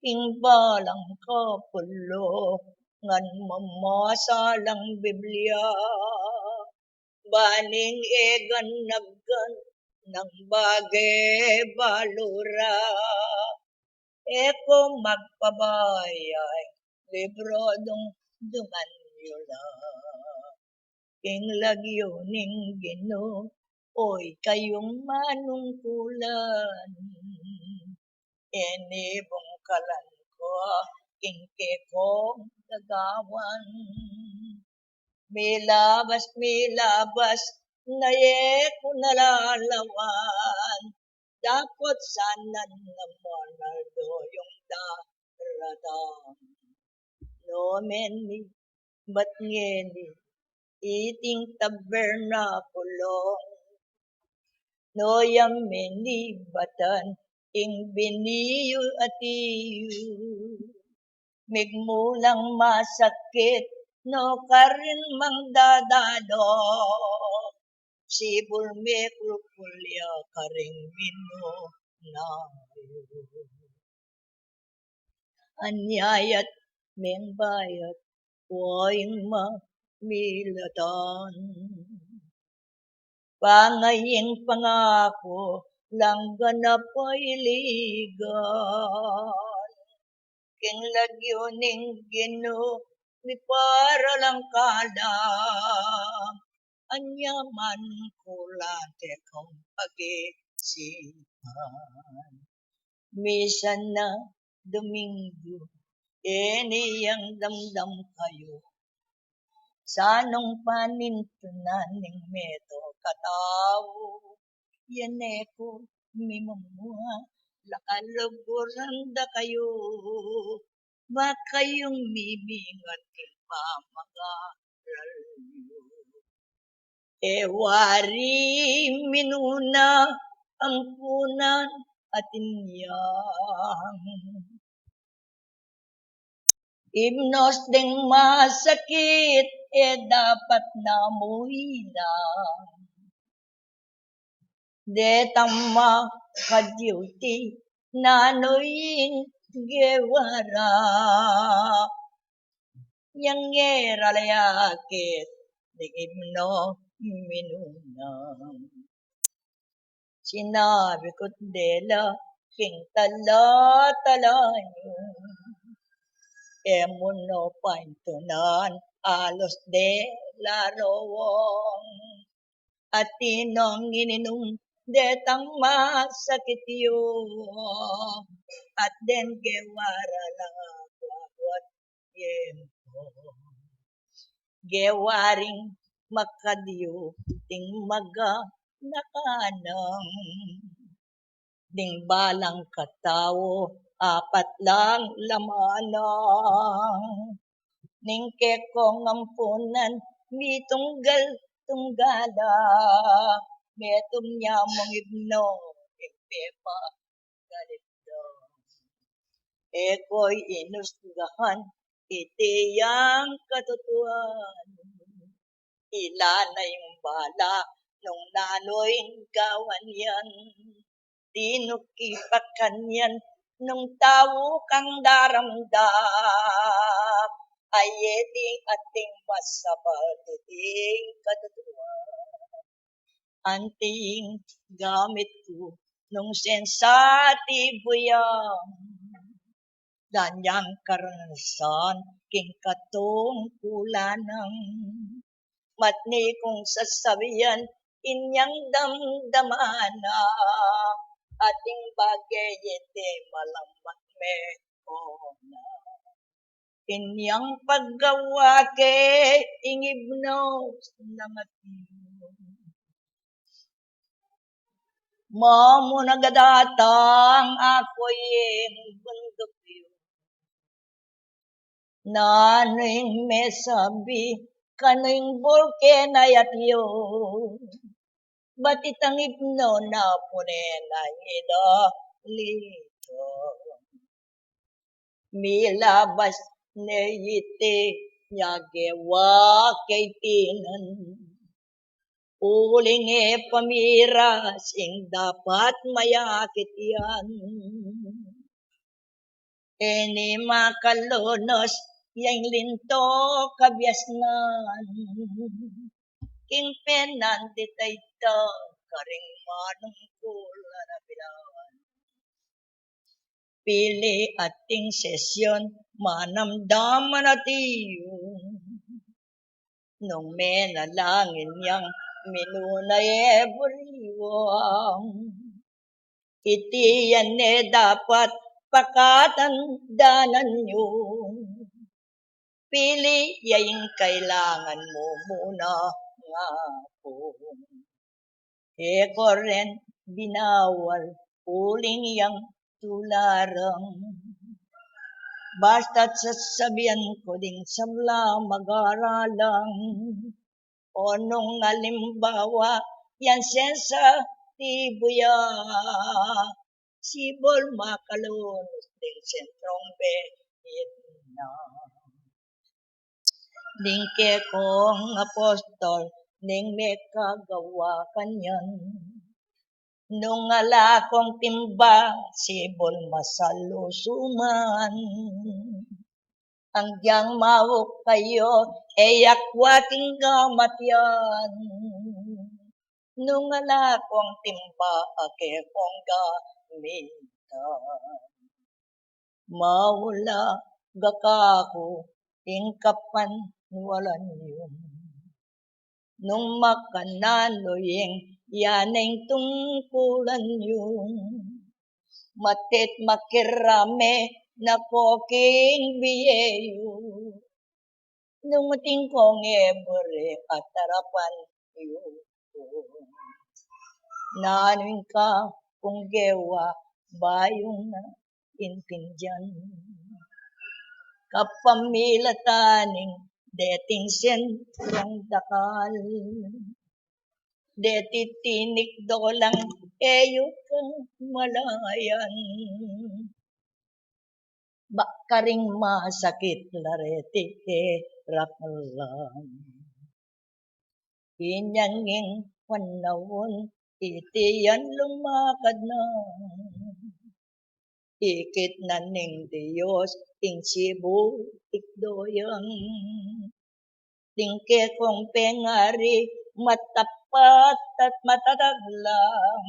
Ing balang kapulungan mamasa lang Biblia. Ba ning e ganap-ganap nang bage balu ra. E ko magpabayay, libro dumdungan yu la. Ing lagyu ning Ginu, oy kayung manungkulan. E ne bungkalan ko ing kekong gagawan. Milabas, milabas, na e ku nalalawan. Dapot sana naman aldo yung daratang. No meni, bat ngeni, iting tabernakulo. No ya meni batan ing bini yu ati yu. Migmulang masakit, no karin mangdadalo. Sibul me kulkul ya karing minuna yu. Anyayat mengbayat wa ing mamilatan. Pangaying pangaku lang ganap a iligan. King lagyu ning Ginu, mipara lang kalam. Anyaman kulang tekong pag-isipan. Misa na Domingo, e ne yang damdam kayu. Sanung panintunan ning meto katau. Yan e ku mimumua, lakaluguran da kayu. Ba kayung mimingat king pamagaral yu. E wari minuna ampunan atin yang. Imnos deng masakit e dapat na muinan. Detang makadiuti nanu ing Guevara. Yang e ra la yakit deng imno minuna. Sinabi ku't dela king tala-tala yu. E mu no paintunan alos dela rowang. At tinong ininum detang masakit yu. At deng Guevara la kuakuat tiempo. Gewaring makadiu ding maganaka nang ding balang katau apat lang lamanang. Ning kekong ampunan mitunggal-tunggala. Metung ya mung ibnu ing pepa galit da. E ko'y inusgahan iti yang katutuan. Ila na ing bala nung nanu ing gawan yan. Dinuki pa kanyan nung tau kang daramdam. Ay iti ating masabal iting katutuan. Anting gamit ku nung sensatibo yang danyang karanasan king katungkulan nang matni kung sasabian inyang damdaman na ating bagay iti malamat me kona. Inyang paggawa ke ing ibnu na mati. Mamu na gadatang aku ing bunduk yu. Nanu ing mesabi kanu ing bulke na yatu yu. Bat itang ibnu na pune na ida lito. Milabas ne iti ya gewa keti nan. Uling e pa miras ing dapat mayakit yan. E ne makalunus ya ing linto kabiasnan. King penandit a ita karing manungkul a nabilan. Pili ating sesyon manamdaman a tiyu. Nung menalangin yang minuna e buriwang. Iti yan e dapat pakatandanan yu. Pili ya ing kailangan mu muna nga pu. E ko ren binawal uling yang tularang. Basta't sasabian ku ding sabla mag-aralang. O nung alimbawa, yan sensitibo ya. Sibul makalunus ding sentrong benit na. Ding kekong apostol, ding mekagawa kanyan. Nung ala kong timba, sibul masalusuman. Anggiyang mauk kayu, e yakwa king gamat yan. Nung ala kong timba, a kekong gamitan. Maula ga kaku ing kapanwalan yu. Nung makananu ing yan ing tungkulan yu. Matit makirame na ko king bie yu. Nung atin kong e buri at arapan yu. Nanu ing kakung gewa bayung na intindian. Kapamilatan ning deting sentrong dakal. Deti tinikdo lang e yu kamalayan. Ba karing masakit la reti e raklan. Inyang ing panaun iti yan lumakad na. Ikit na ning Dios ing sibul tikdo yang. Ding kekong pengari matapat at matatag lang.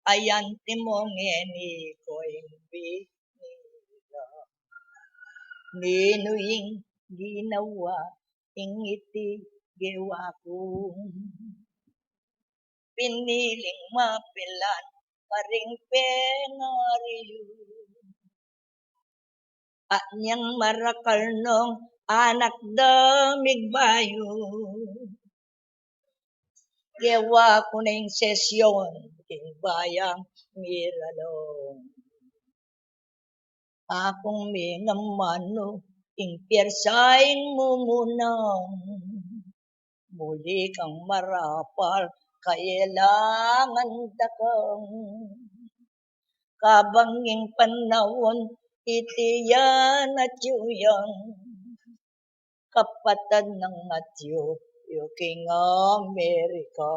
Ayan timong ini ko ing binilang. Ninu ing ginawa ing iti gewa ku. Piniling mapilan karing pengari yu. At nyang marakal nong anak da migbayu. Gewa ku na ing sesyon king bayang miralong. Akung mingamanu ing piersa ing mumunang. Muli kang marapal, kailangan da kang. Kabang ing panaun iti yan at yu yang. Kapatad nang atyu yu king Amerika.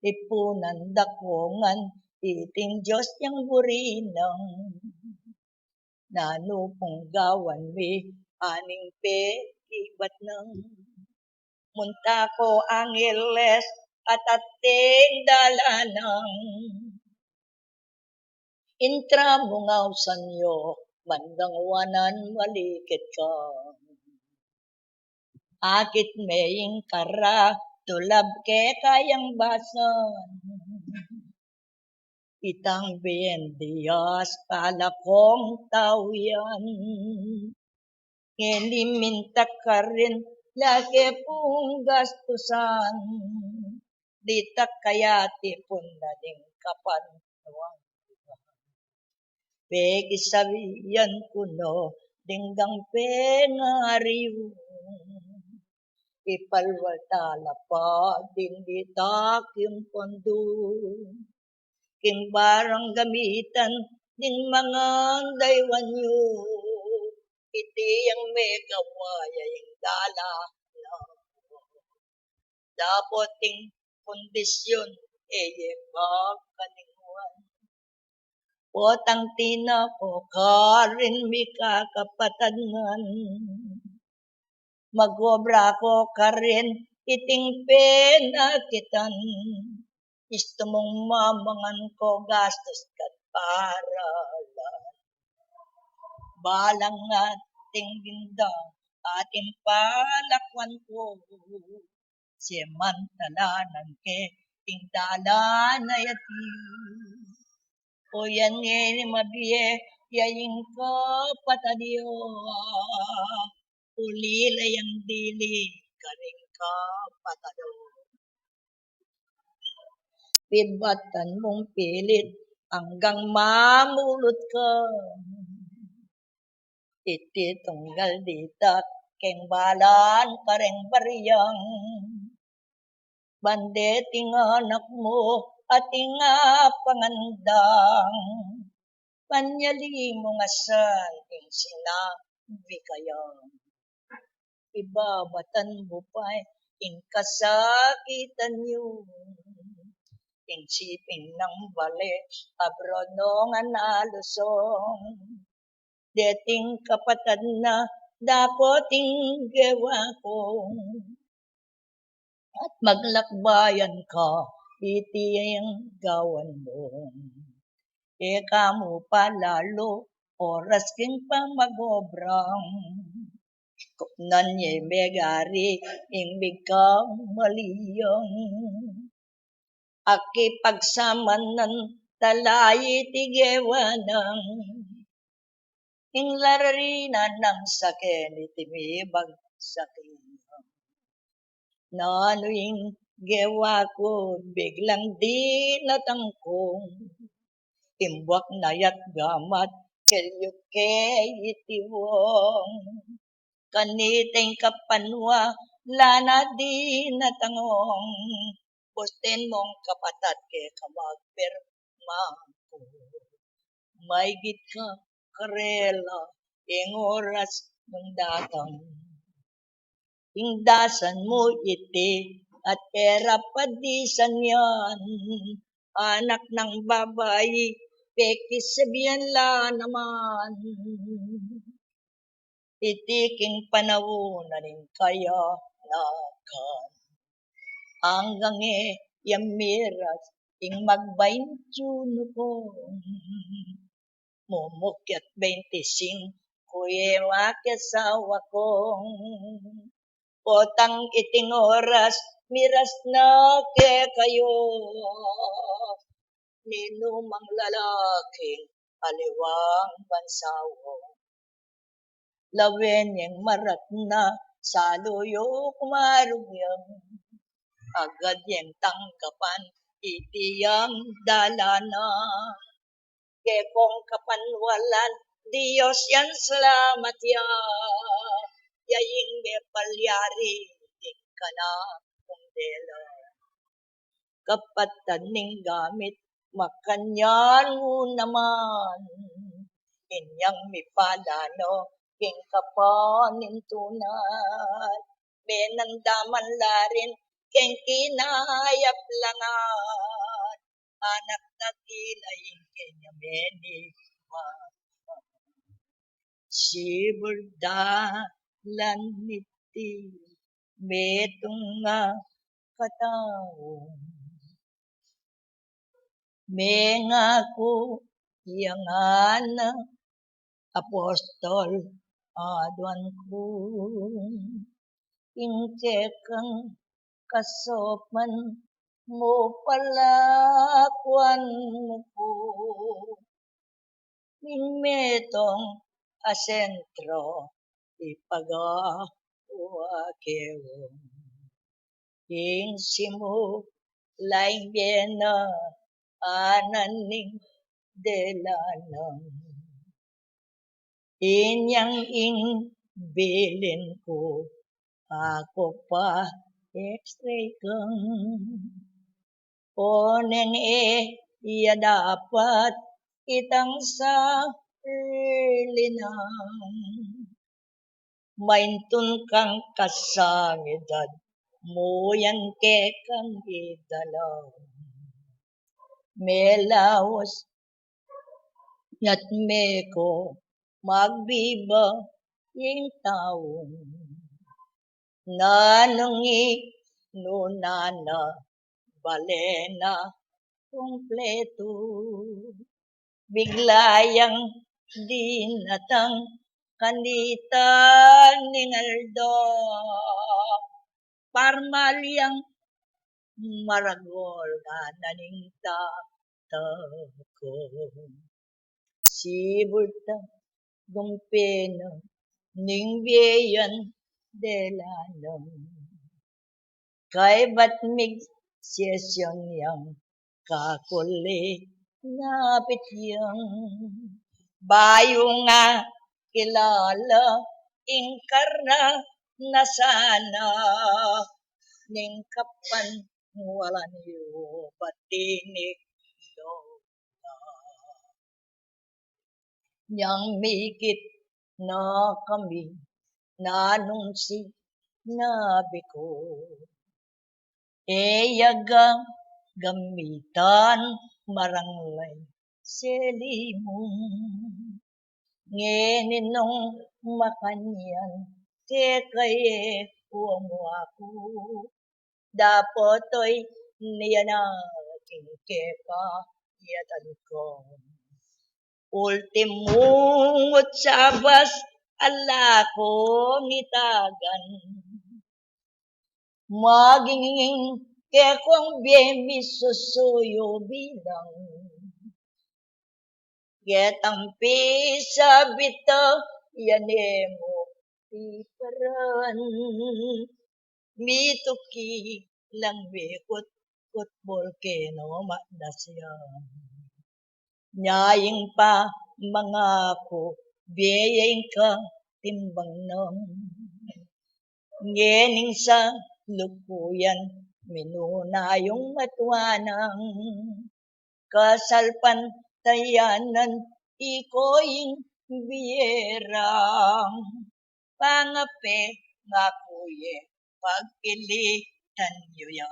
Ipunan da ko ngan iting Dios yang buri nang. Nanu pung gawan mi aning pekibat nang. Munta ko Angeles at ating dalanang. Intra mu ngausan yu, mandang wanan malikit ka. Akit me ing kara, tulab keka yang basan. Itang bien Dios, kala kong tau yan. Ngeni minta karin, lage pung gastusan. Dita kaya tipun na ding kapanwan. Pekisabian ku no, ding gang pengari yu. Ipalwal tala pa ding ditak ing pandu king barang gamitan ding mangan daywan yu. Iti yang megawa ya ing dalan na dapot ing kondisyun e ye kakalingwan. Potang tina ko karin mikakapatad ngan, mag-obra ko karin iting penakitan. Istu mung mamangan ko gastus ka't paralan. Balang ating gindang ating palakwan ko, semantalanan ke ing dalan a yati. O yan ngeni mabie ya ing kapatad yu, ulila yang dili karing kapatad yu. Pibatan mung pilit anggang mamulut ka. Iti tunggal ditak keng balan kareng bariang, ban deting anak mu ating apangandang, panyali mung asan ing sinabi kayang. Ibabatan mu pa ing kasakitan yu, ing siping nang bale abroad nong analusong. Deting kapatad na dapot ing gewa ku, at maglakbayan ka iti yang gawan mu. E ka mu palalu oras king pamagobrang, kupnan ye megari ing migkamaliang. Akipagsamanan tala iti gewa nang, ing lari na nang sake niti mibagsak. Nanu ing gewa ku biglang dinatang kung, ing buak na ya't gamat kelyut ke iti wang. Kanita ing kapanwa la na dinatang ong, busten mung kapatad ke ka magpirma ku. Maygit ka karela ing oras nung datang. Ing dasan mu iti at e ra padisan yan. Anak nang babai, pekisabian la naman. Iti king panaun na ning kayanakan, anggang e ya miras ing magbaintiunu kung, mumukyat baintisingku ye makiasawa kung. Potang iting oras miras na kekayu, ninumang lalaking aliwang bansawa. Lawen yeng maratna salu yu kumarugyan, agad yeng tanggapan iti yang dalan na. Kekong kapanwalan Dios yang salamat ya, ya ing mepalyari ding kanak kung dela. Kapatad ning gamit makanyan mu naman, inyang mipala no king kapanintunan. Menandaman la rin keng kinayaplangan, anak na tila ing kenya meniwan. Sibul dalan niti metung a katau. Mengaku yang anak apostol aduan ku, ing kekang kasopan mu palakuan mu ku. Ing metung a sentro ipagawa kew, ing simulaing bie na anan ning dela nang. Inyang ing bilin ku aku pa X-ray kang. O neng e ya dapat itang sa linang. Maintun kang kasangidad mu yan kekang idala. Melaus yat me ko magbiba ing taung. Nanung i nuna na bale na kumpletu. Bigla yang dinatang kanita ning aldo. Parmal yang maragol na ning tatako. Sibul ta gumpe na ning bie yan dela na. Kaybat mig sesyon yang kakuli na pityang. Bayu nga kilala ing karna na sana ning kapan walan yu batinik do. Nyang mikit na kami nanung sinabi ku. E ya ga gamitan maranglay selimung. Ngeni nung makanyan kekaye ku mu aku. Dapat oy niya na king keka ya tanko. Ultimung utsabas ala kong itagan. Maginging kekong bie mi susuyu bilang. Ketang pisa bita yan e mu piparan. Mituki lang bikut kut bolkeno makdas yan. Nyaying pa mangaku bie ya ing katimbang nang. Ngening sa lukuyan minuna yung matuanang. Kasalpantayanan iko ing bie rang. Pangape ngaku ye pagpilitan yu ya.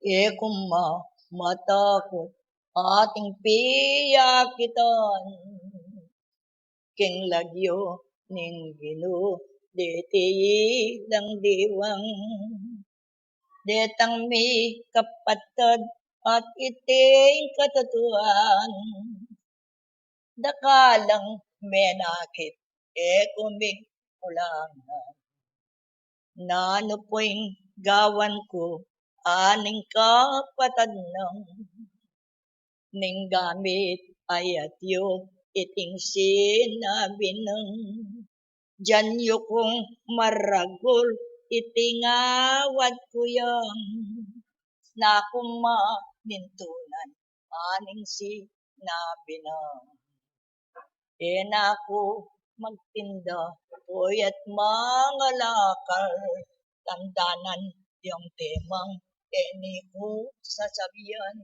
E ku ma matakut ating piyakitan. King lagyu ning Ginu diti ilang diwang. Detang mi kapatad at iting katutuan. Dakalang menakit e ku migkulangan. Nanu pu ing gawan ku aning kapatad nang. Ning gamit ayat yu iting sinabi nang. Dian yu kung maragul iting awat ku yang. Naku ma nintunan aning sinabi nang. E na ku magtinda, puyat mangalakal, tandanan yung temang e ni ku sasabian.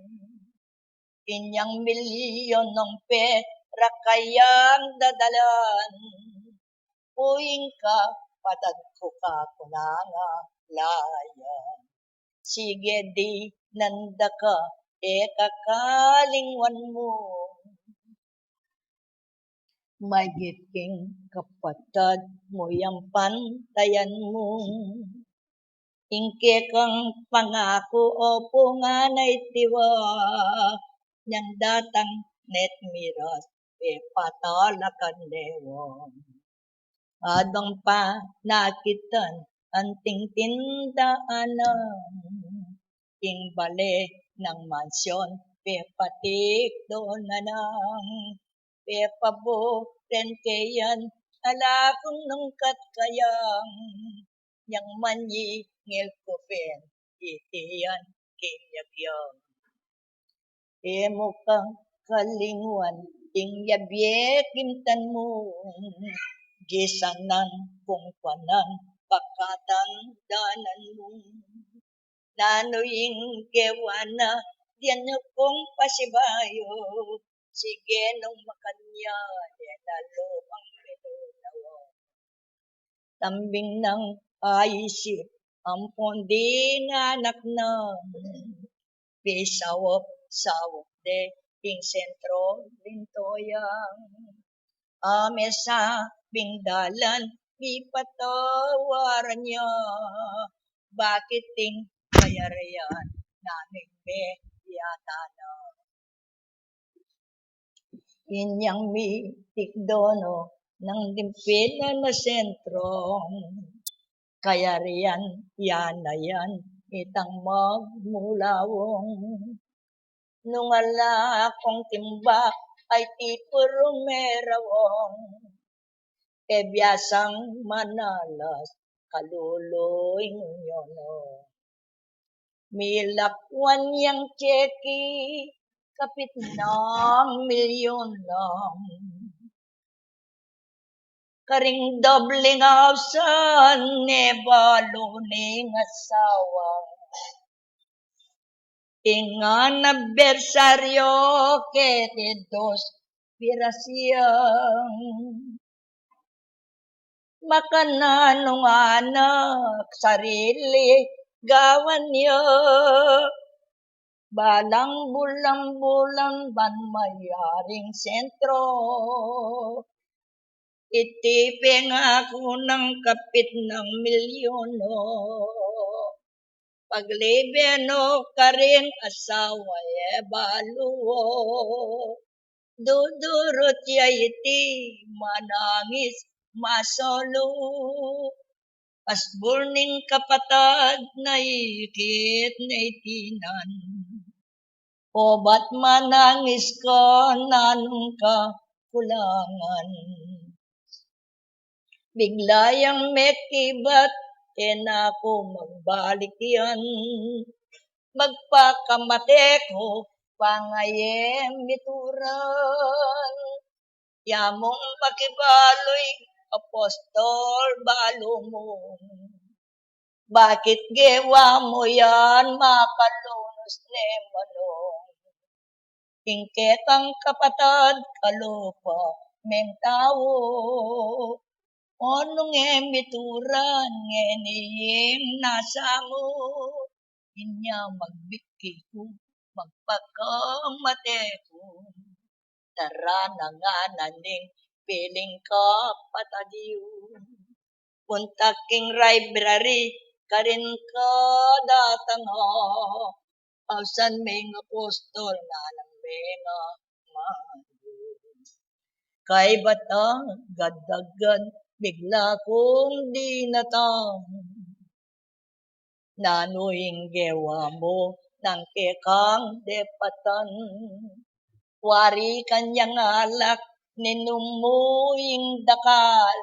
Inyang milyon ng pera kayang dadalan, uwing kapatad ku kakunanga layan. Sige, di nanda ka, e kakalingwan mu. Maigit king kapatad mu yang pantayan mu. Ing kekang pangaku, opu nganang itiwa, nyang datang net miras, e patalakan ne wa. Adong panakitan anting tindanan, ing bale nang mansyon, pepatikdo na nang, pepaburen ke yan, ala kung nung kat kayang, nyang manyingil ku pen, iti yan king yabyan. E mu kakalingwan ing yabie kimtan mu. Gisanan kung kuanan pakatandanan mu. Nanu ing gewa na, dinan kung pasibayu, sige nung makanyan, e na lubang minunawa. Tambing nang aisip, ampon ding anak na, pisawap-sawap de ing sentro linto yang. A mesa bing dalan, pipatawaran ya, bakit ing kayarian, nanung me yata na. Inyang mitikdo no, nang dimpin na na sentro, kayarian, yan na yan, itang magmulawong. Nung ala kung timbak, ay ti purumerawong. E biasang manalas, kaluluy ngunyono. Milakwan yang tseki, kapit nang milyon lang. Karing dobling ausan, e balu ning asawa. Ing anibersaryo keti dos piras yang. Makananu ngan anak sarili gawan ya. Balang bulan-bulan ban mayaring sentro. Iti pengaku nang kapit nang milyon no. Paglibe no karing asawa e balu o. Dudurut ya iti manangis masolu. Pasbul ning kapatad na ikit na itinan. Obat manangis ka, nanung kakulangan. Bigla yang mekibat, e na ku magbalik yan. Magpakamate ku, pangaye mituran. Yamung makibalu ing apostol balu mu. Bakit gewa mu yan, makalunus ne manung. Ing kekang kapatad kalupa meng tau. O nung e mituran ngeni ing nasa mu. Inya magbiki ku, magpakamate ku. Tara na nga naning piling kapatad yu. Punta king library, karin ka datang o. Ausan me ing apostol, nanung me nga manung. Kaybat a gad-agad, bigla kung dinatang. Nanu ing gewa mu nang kekang depatan? Wari kanyang alak, ninum mu ing dakal.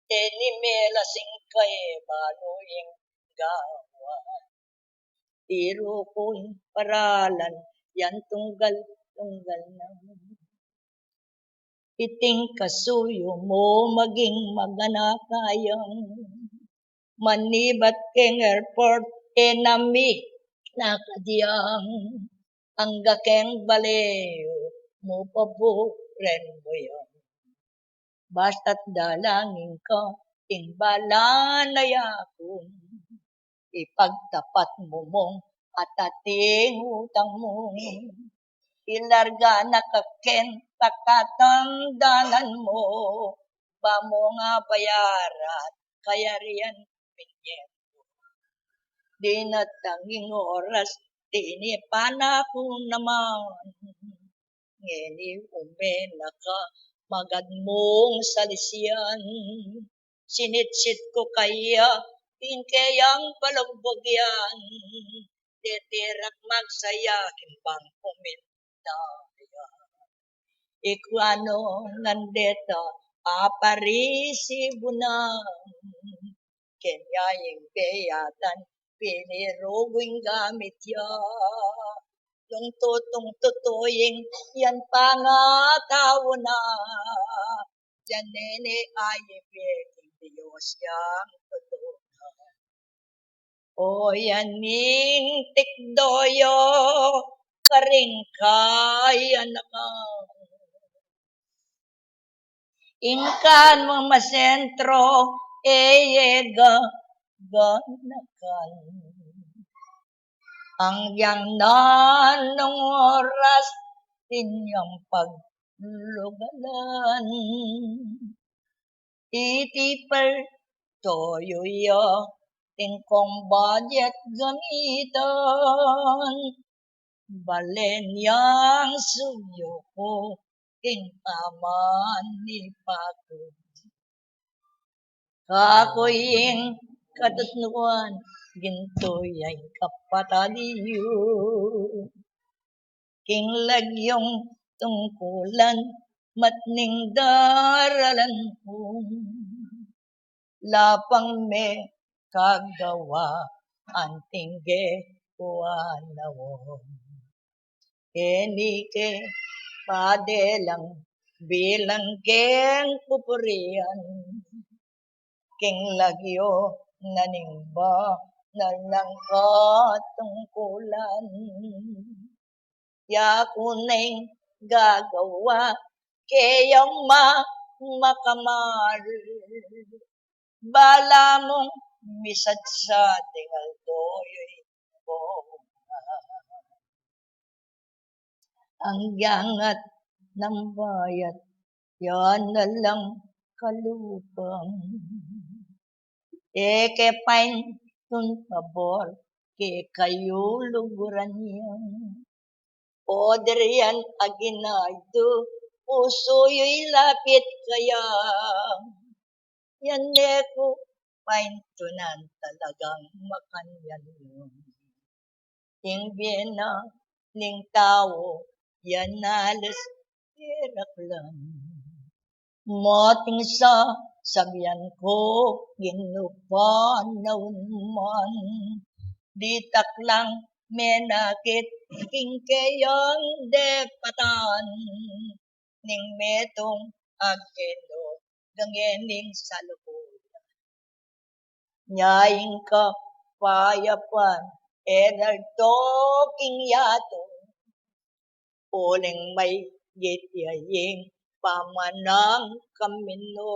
Teni melas ing kaye balu ing gawan. Tiru kung paralan yan tunggal-tunggal na. Iting kasuyu mu maging maganaka yang manibat keng airport, e na mi na kadiang angga keng bale yu mu paburen mu yang. Basta't dalangin ka ing bala na yakung. Ipagtapat mu mung atating utang mu. Ilarga na ka keng pakatandanan mu. Ba mu nga bayaran kayarian binye mu. Dinatang ing oras, tinipan na ku naman. Ngeni ume na ka, magad mung salisian. Sinitsit ku kaya ing keyang balugbug yan. Detirak magsaya king bangku mindayan. Ikwa no ngan deta aparisibu na. Kenya ing beyatan pinirugu ing gamit ya. Nung tutung tutu ing yan pangatau na. ya nene aibie king Dios yang tutu na. O yan ing tikdo yu karing kayanakan. Ing kanung masentro, e ye gaganakan. Agyang nanung oras, inyang paglugalan. Iti pal toyo ya, ing kong budget gamitan. Balen yang suyo ku, ing aman ni Paku. Kaku ing katutnuan, gintu ya ing kapatad yu. King lagyung tungkulan, matning daralan ku. Lapang me kagawa, anting ge kuanawan. Keni ke pade lang bilang keng pupurian. King lagyu na ning ba na lang katungkulan. Ya ku neng gagawa, keyang ma-, makamari. Bala mung misatsat ing aldo yu ing bunga. Agyang at nang bayat, ya na lang kalupang. E ke paintun pabor, kekayu luguran yang. O dirian aginaldo, pusu yu'y lapit kaya. Yan e ku paintunan, talagang makanyan yu. Ing bie na ning tau, yan alas piraklan. Mating sa sabian ku, Ginu, panaun man, ditak lang menakit king keyang depatan. Ning metung agenu, gange ning salukuyan. Nya ing kapayapan, e na aldo king yatu. Uling maigit ya ing pamanang kaminu.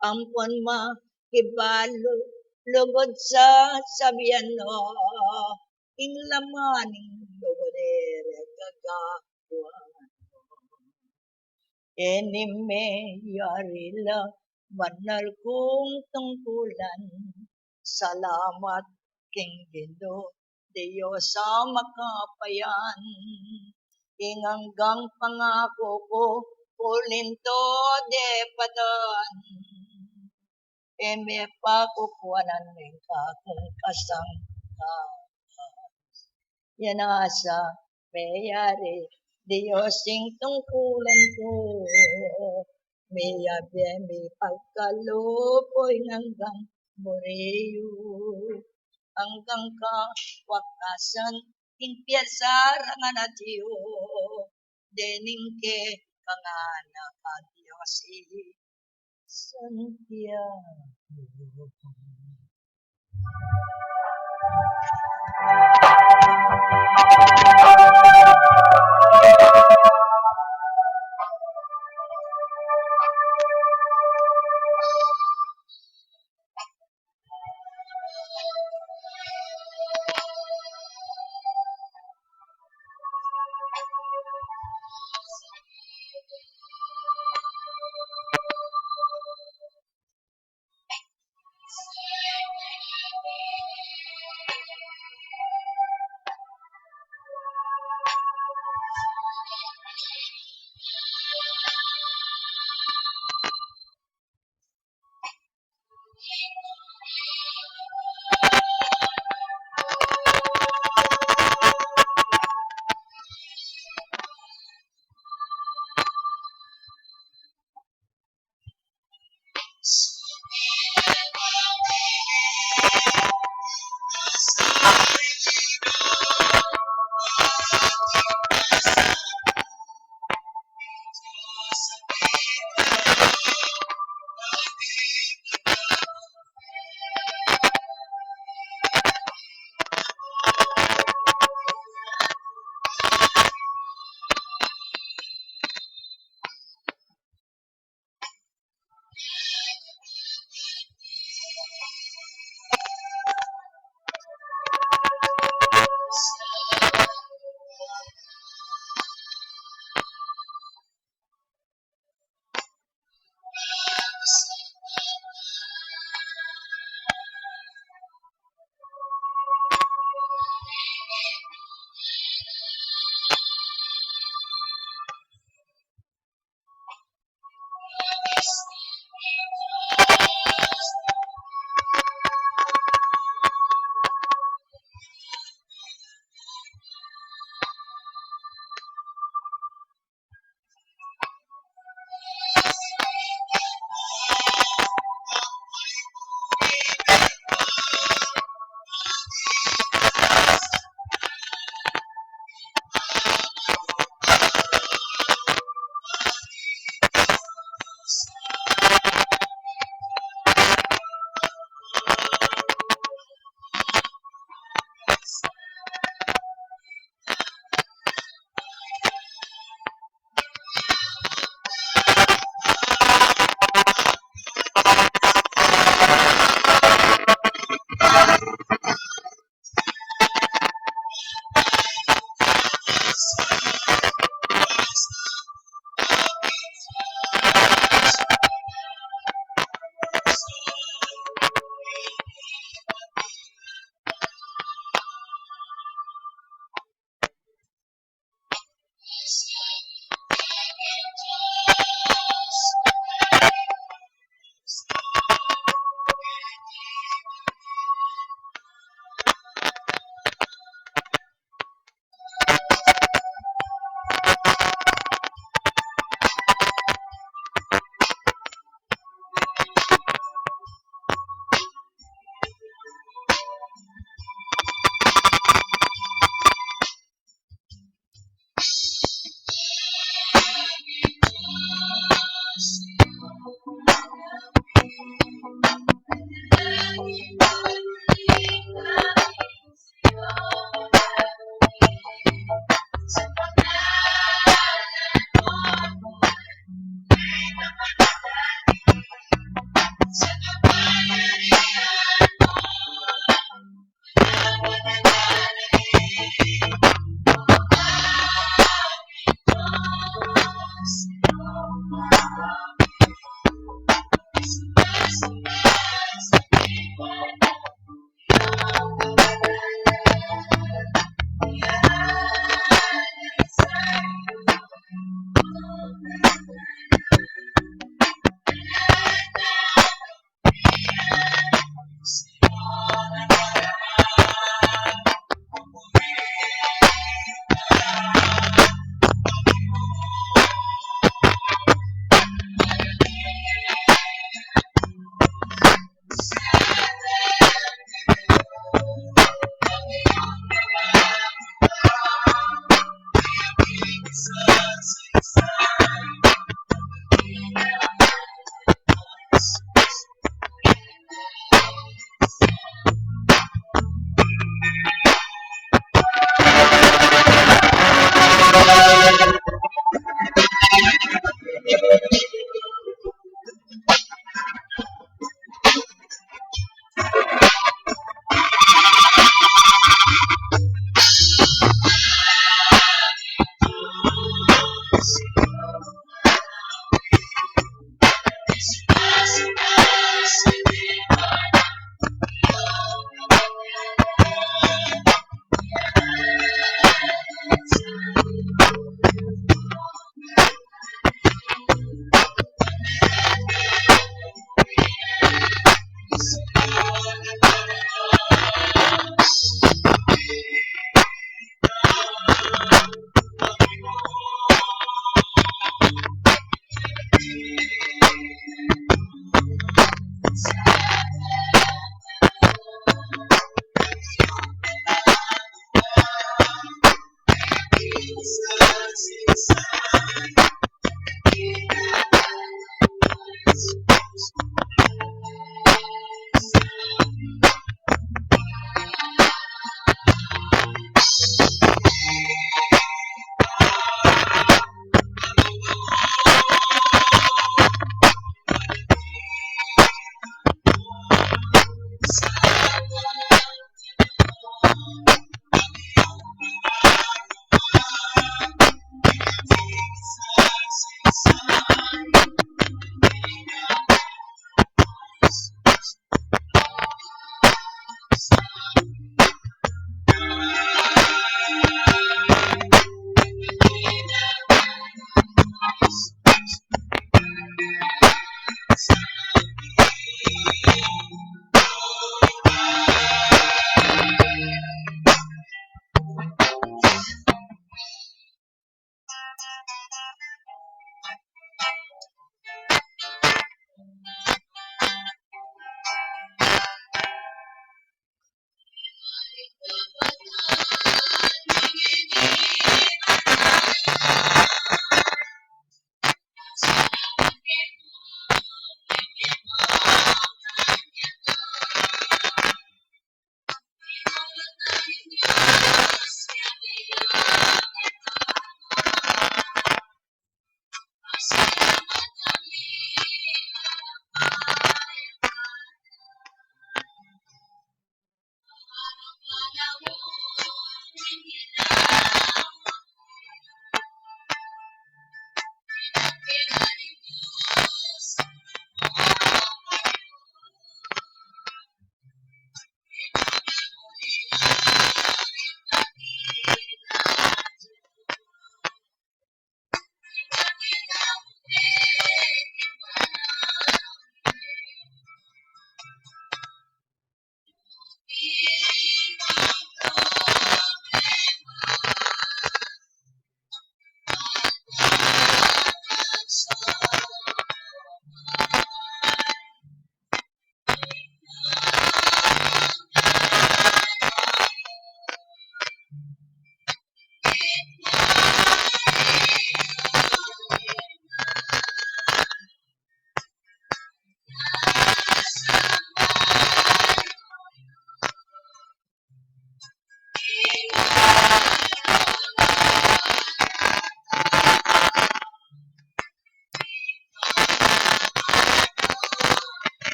Ampon makibalu lugud sa sabian no, ing laman ning lugud e re gagawan. Ini meyari la banal kung tungkulan. Salamat king Ginu, Dios a makapayan. Ing anggang pangaku ku, uling to depatan. E me pakukuanan ning kakung kasangkapan. Yan a sa meyari, Dios, ing tungkulan ku. Meyabie, mipagkalub ku ing anggang buri yu. Anggang kawakasan, ing piyasarangan atyu. Dening kekang anak a Dios i Santiago.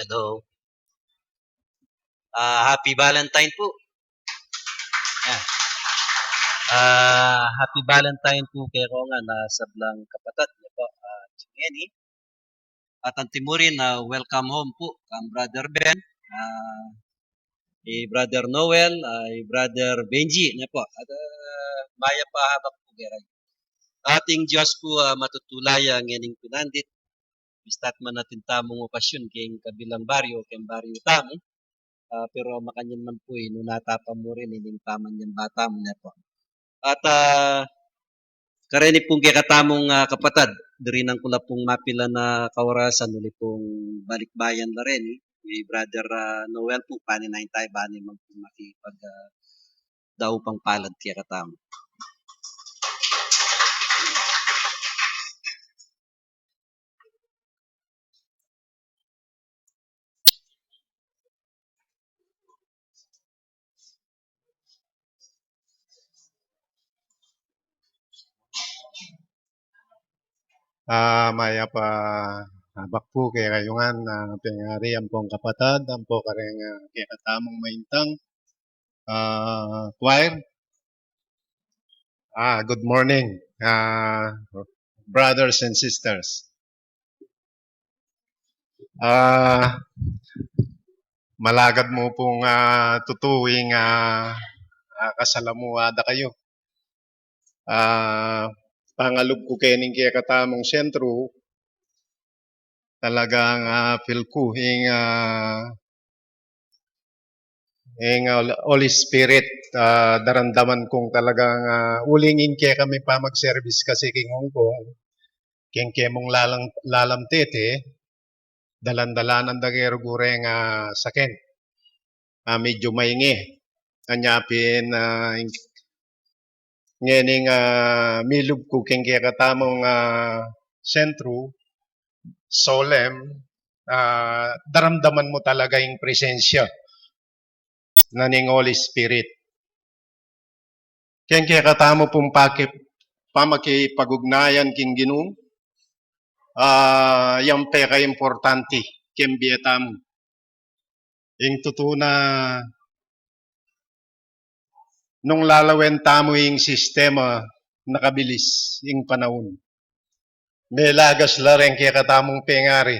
Hello. Ah, happy Valentine po. Ah, ah, happy Valentine po kekong sablang kapatad, ne po. Ah, ngeni. At antimurin, ah, welcome home po kang Brother Ben, ah, i Brother Noel, ah, i Brother Benji, ne po. At, ah, mayap a abak po kekayu. Ating Diyos po, ah, matutulaya ngening pinandit. Bista't man atin tamung okasyon keng kabilang baryo, keng baryo tamu. Ah, pero makanyan man po, inuna ta pa mu rin ining pamanyamba tamu, ne po. At, ah, kareni pung kekatamung, ah, kapatad, dirinan ku la pung mapilan a kaorasan, uli pung balikbayan la reni, i Brother, ah, Noel po, paninayan tayu, bang e man pung makipag, ah, daupang palad kekatamu. Ah, mayap a abak po kekayu ngan, ah, pengari ampong kapatad, ampo kareng, ah, kekatamung maintang, ah, choir. Ah, good morning, ah, brothers and sisters. Ah, malagad mu pung, ah, tutu ing, ah, ah, kasalamuha da kayu. Ah, pangalub ku kening kekatamung sentru, talagang, ah, feel ku ing, ah, ing, ah, Holy Spirit, ah, daramdaman kung talagang, ah, uling ing kekami pamag-service kasi king Hong Kong, keng kemung lalam, lalam tete, dalan-dalanan da ke rugu reng, ah, saken. Ah, medyo mainge. Anya pin, ah, ing-, ngening, ah, milub ku keng kekatamung, ah, sentru, solemn, ah, daramdaman mu talaga ing presensya na ning Holy Spirit. Keng kekatamu pung paki-, pamakipag-ugnayan king Ginu, ah, yang pekaimportante keng bie tamu. Ing tutu na nung lalawen tamu ing sistema, nakabilis ing panaun. Melagas la reng kekatamung pengari,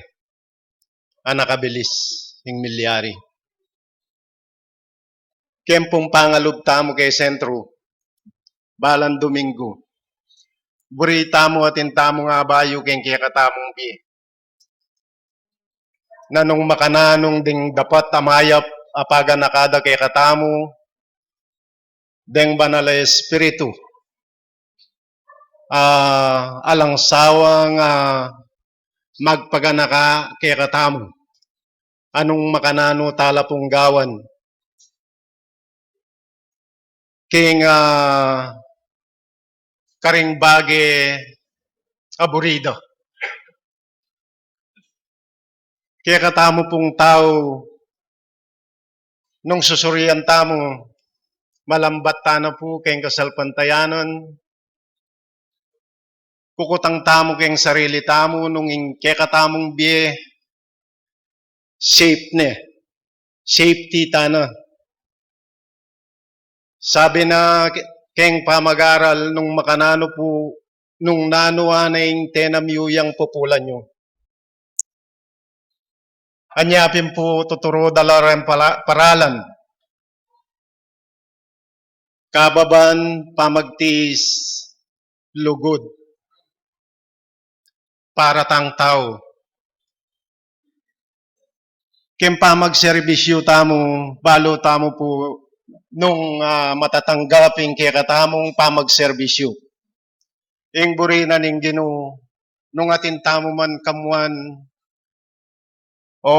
a nakabilis ing milyari. Keng pung pangalub tamu keng sentru, balang Duminggu, buri tamu atin tamung abayu keng kekatamung bie. Na nung makananu ding dapat a mayap a paganaka da kekatamu deng Banal a Espiritu, ah, alang sawang, ah, magpaganaka kekatamu. Nung makananu tala pung gawan king, ah, karing bage a buri da. Kekatamu pung tau, nung susurian tamu, malambat tana pu keng kasalpantayanan, kukutang tamu keng sarili tamu, nung ing kekatamung bie, safe ne. Safety tana. Sabi na ke-, keng pamag-aral, nung makananu pu, nung nanu a na ing tenam yu yang pupulan yu. Anya pin pu tuturu da la reng pala-, paralan. Kababan, pamagtiis, lugud para tang tau. Keng pamagserbisyu tamu, balu tamu pu nung, ah, matatanggap ing kekatamung pamagserbisyu. Ing buri na ning Ginu, nung atin tamu man kamuan o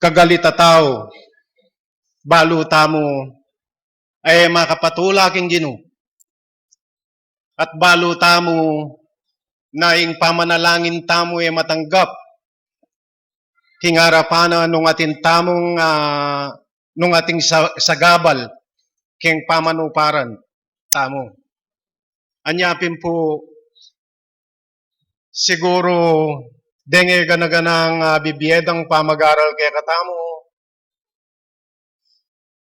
kagalit a tau, balu tamu, e makapatula king Ginu. At balu tamu na ing pamanalangin tamu e matanggap king arapan na nung atin tamung, ah, nung atin sa-, sagabal keng pamanuparan tamu. Anya pin pu, Siguru, deng e gana-ganang, ah, bibie dang pamagaral kekatamu,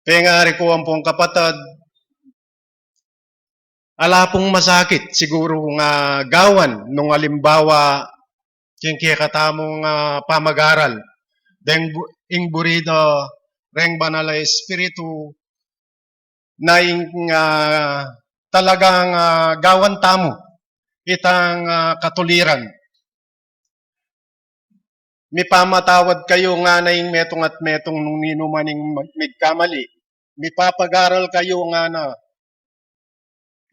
pengari ku ampong kapatad, ala pung masakit siguru nga gawan nung alimbawa king kekatamung, ah, pamagaral deng bu-, ing buri da reng Banal a Espiritu na ing, ah, talagang, ah, gawan tamu itang, ah, katuliran. Mipamatawad kayu ngana ing metung at metung nung ninuman ing mag-, migkamali. Mipapagaral kayu ngana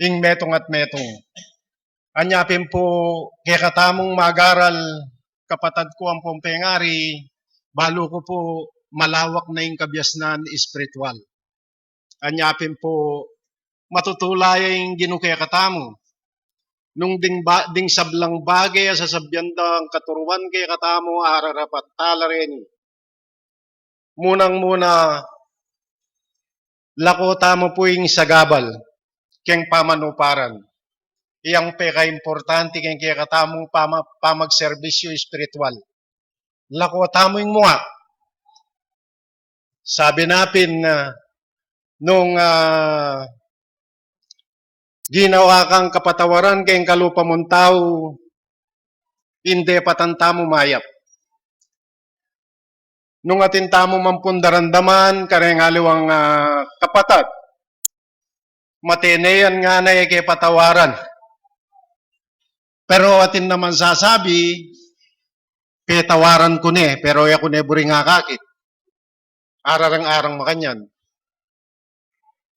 ing metung at metung. Anya pin pu kekatamung magaral, kapatad ku ampong pengari, balu ku pu malawak na ing kabiasnan espiritual. Anya pin pu matutula ya ing Ginu kekatamu. Nung ding ba-, ding sablang bage a sasabian dang katuruan kekatamu, ararapat tala reni. Munang-muna, lako tamu pu ing sagabal keng pamanuparan. Iyang pekaimportante keng kekatamung pama-, pamagserbisyu espiritual. Lako tamu ing mua. Sabi na pin, ah, nung, ah, ginawa kang kapatawaran keng kalupa mung tau, ing depatan tamu mayap. Nung atin tamu man pung daramdaman kareng aliwang, ah, kapatad, matene yan ngana e ke patawaran. Pero atin naman sasabi, petawaran ku ne, pero e ku ne buring akakit. Ararang-arang makanyan.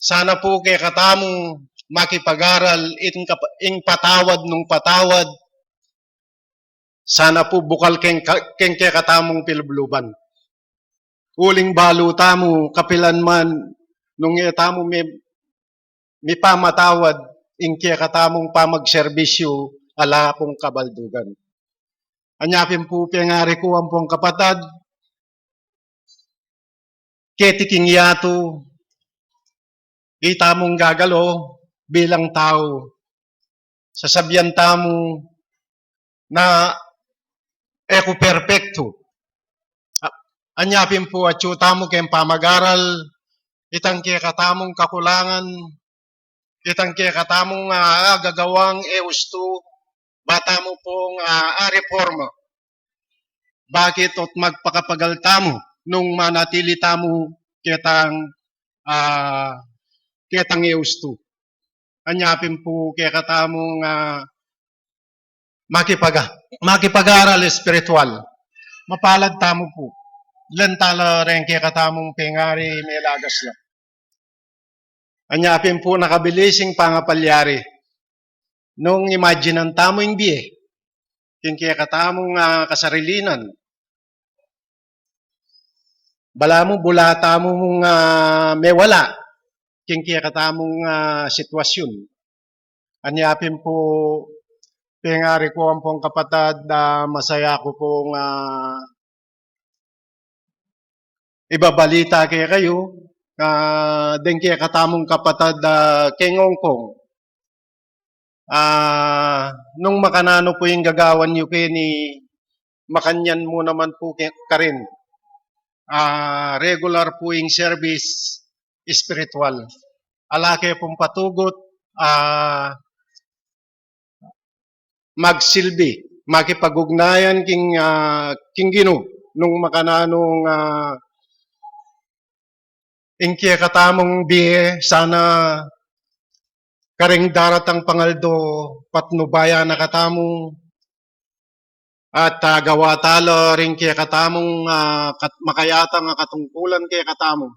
Sana pu kekatamu makipagaral ing kap-, ing patawad nung patawad. Sana pu bukal keng ka-, keng kekatamung pilubluban. Uling balu tamu, kapilan man, nung e tamu mi-, mipamatawad, ing kekatamung pamagserbisyu, ala pung kabaldugan. Anya pin pu pengari ku ampong kapatad, keti king yatu, itamung gagalo bilang tau. Sasabian tamu na e ku perpektu. A-, anya pin pu atyu tamu keng pamagaral, itang kekatamung kakulangan, itang kekatamung, ah, gagawang e ustu, ba tamu pung, ah, areporma. Bakit? Ot magpakapagal tamu nung manatili tamu ketang, ah, ketang e ustu. Anya pin pu kekatamung, ah, makipaga-, makipagaral espiritual. Mapalad tamu pu. Lantala reng kekatamung pengari melagas la. Anya pin pu nakabilis ing pangapalyari. Nung imaginan tamu ing bie, king kekatamung, ah, kasarilinan. Balamu bula tamu mung, ah, mewala, king kekatamung, ah, sitwasyun. Anya pin pu pengari ku ampong kapatad, ah, masaya ku pung, ah, ibabalita kekayu, ah, deng kekatamung kapatad, ah, keng Hong Kong. Ah, nung makananu pu ing gagawan yu keni, makanyan mu naman pu ke-, karin. Ah, regular pu ing service espiritual. Ala ke pung patugut, ah, magsilbi, makipag-ugnayan king, ah, king Ginu, nung makananu, ah, ing kekatamung bie, sana karing daratang pangaldo, patnubayan na katamu, at, ah, gawa tala ring kekatamung, ah, kat-, makayatang a katungkulan kekatamu.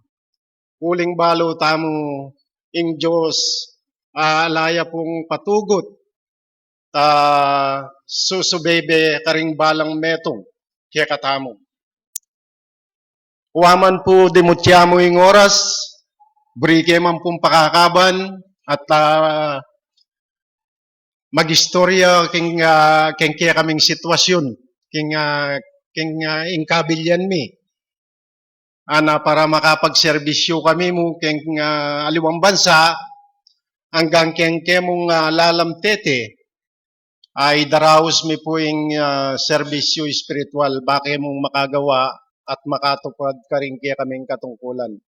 Uling balu tamu ing Dios, ah, ala ya pung patugut, ah, susubebe karing balang metung kekatamu. Wa man pu dimutya mu ing oras, buri ke man pung pakakaban, at, ah, magistorya king, ah, king kekaming sitwasyun, king, ah, king, ah, ing kabilyan mi. Ana para makapagserbisyu kami mu king, ah, aliwang bansa, anggang king kemung, ah, lalam tete, Ay, daraus mi pu ing, ah, serbisyu espiritual, bake mung makagawa at makatupad karing kekaming katungkulan.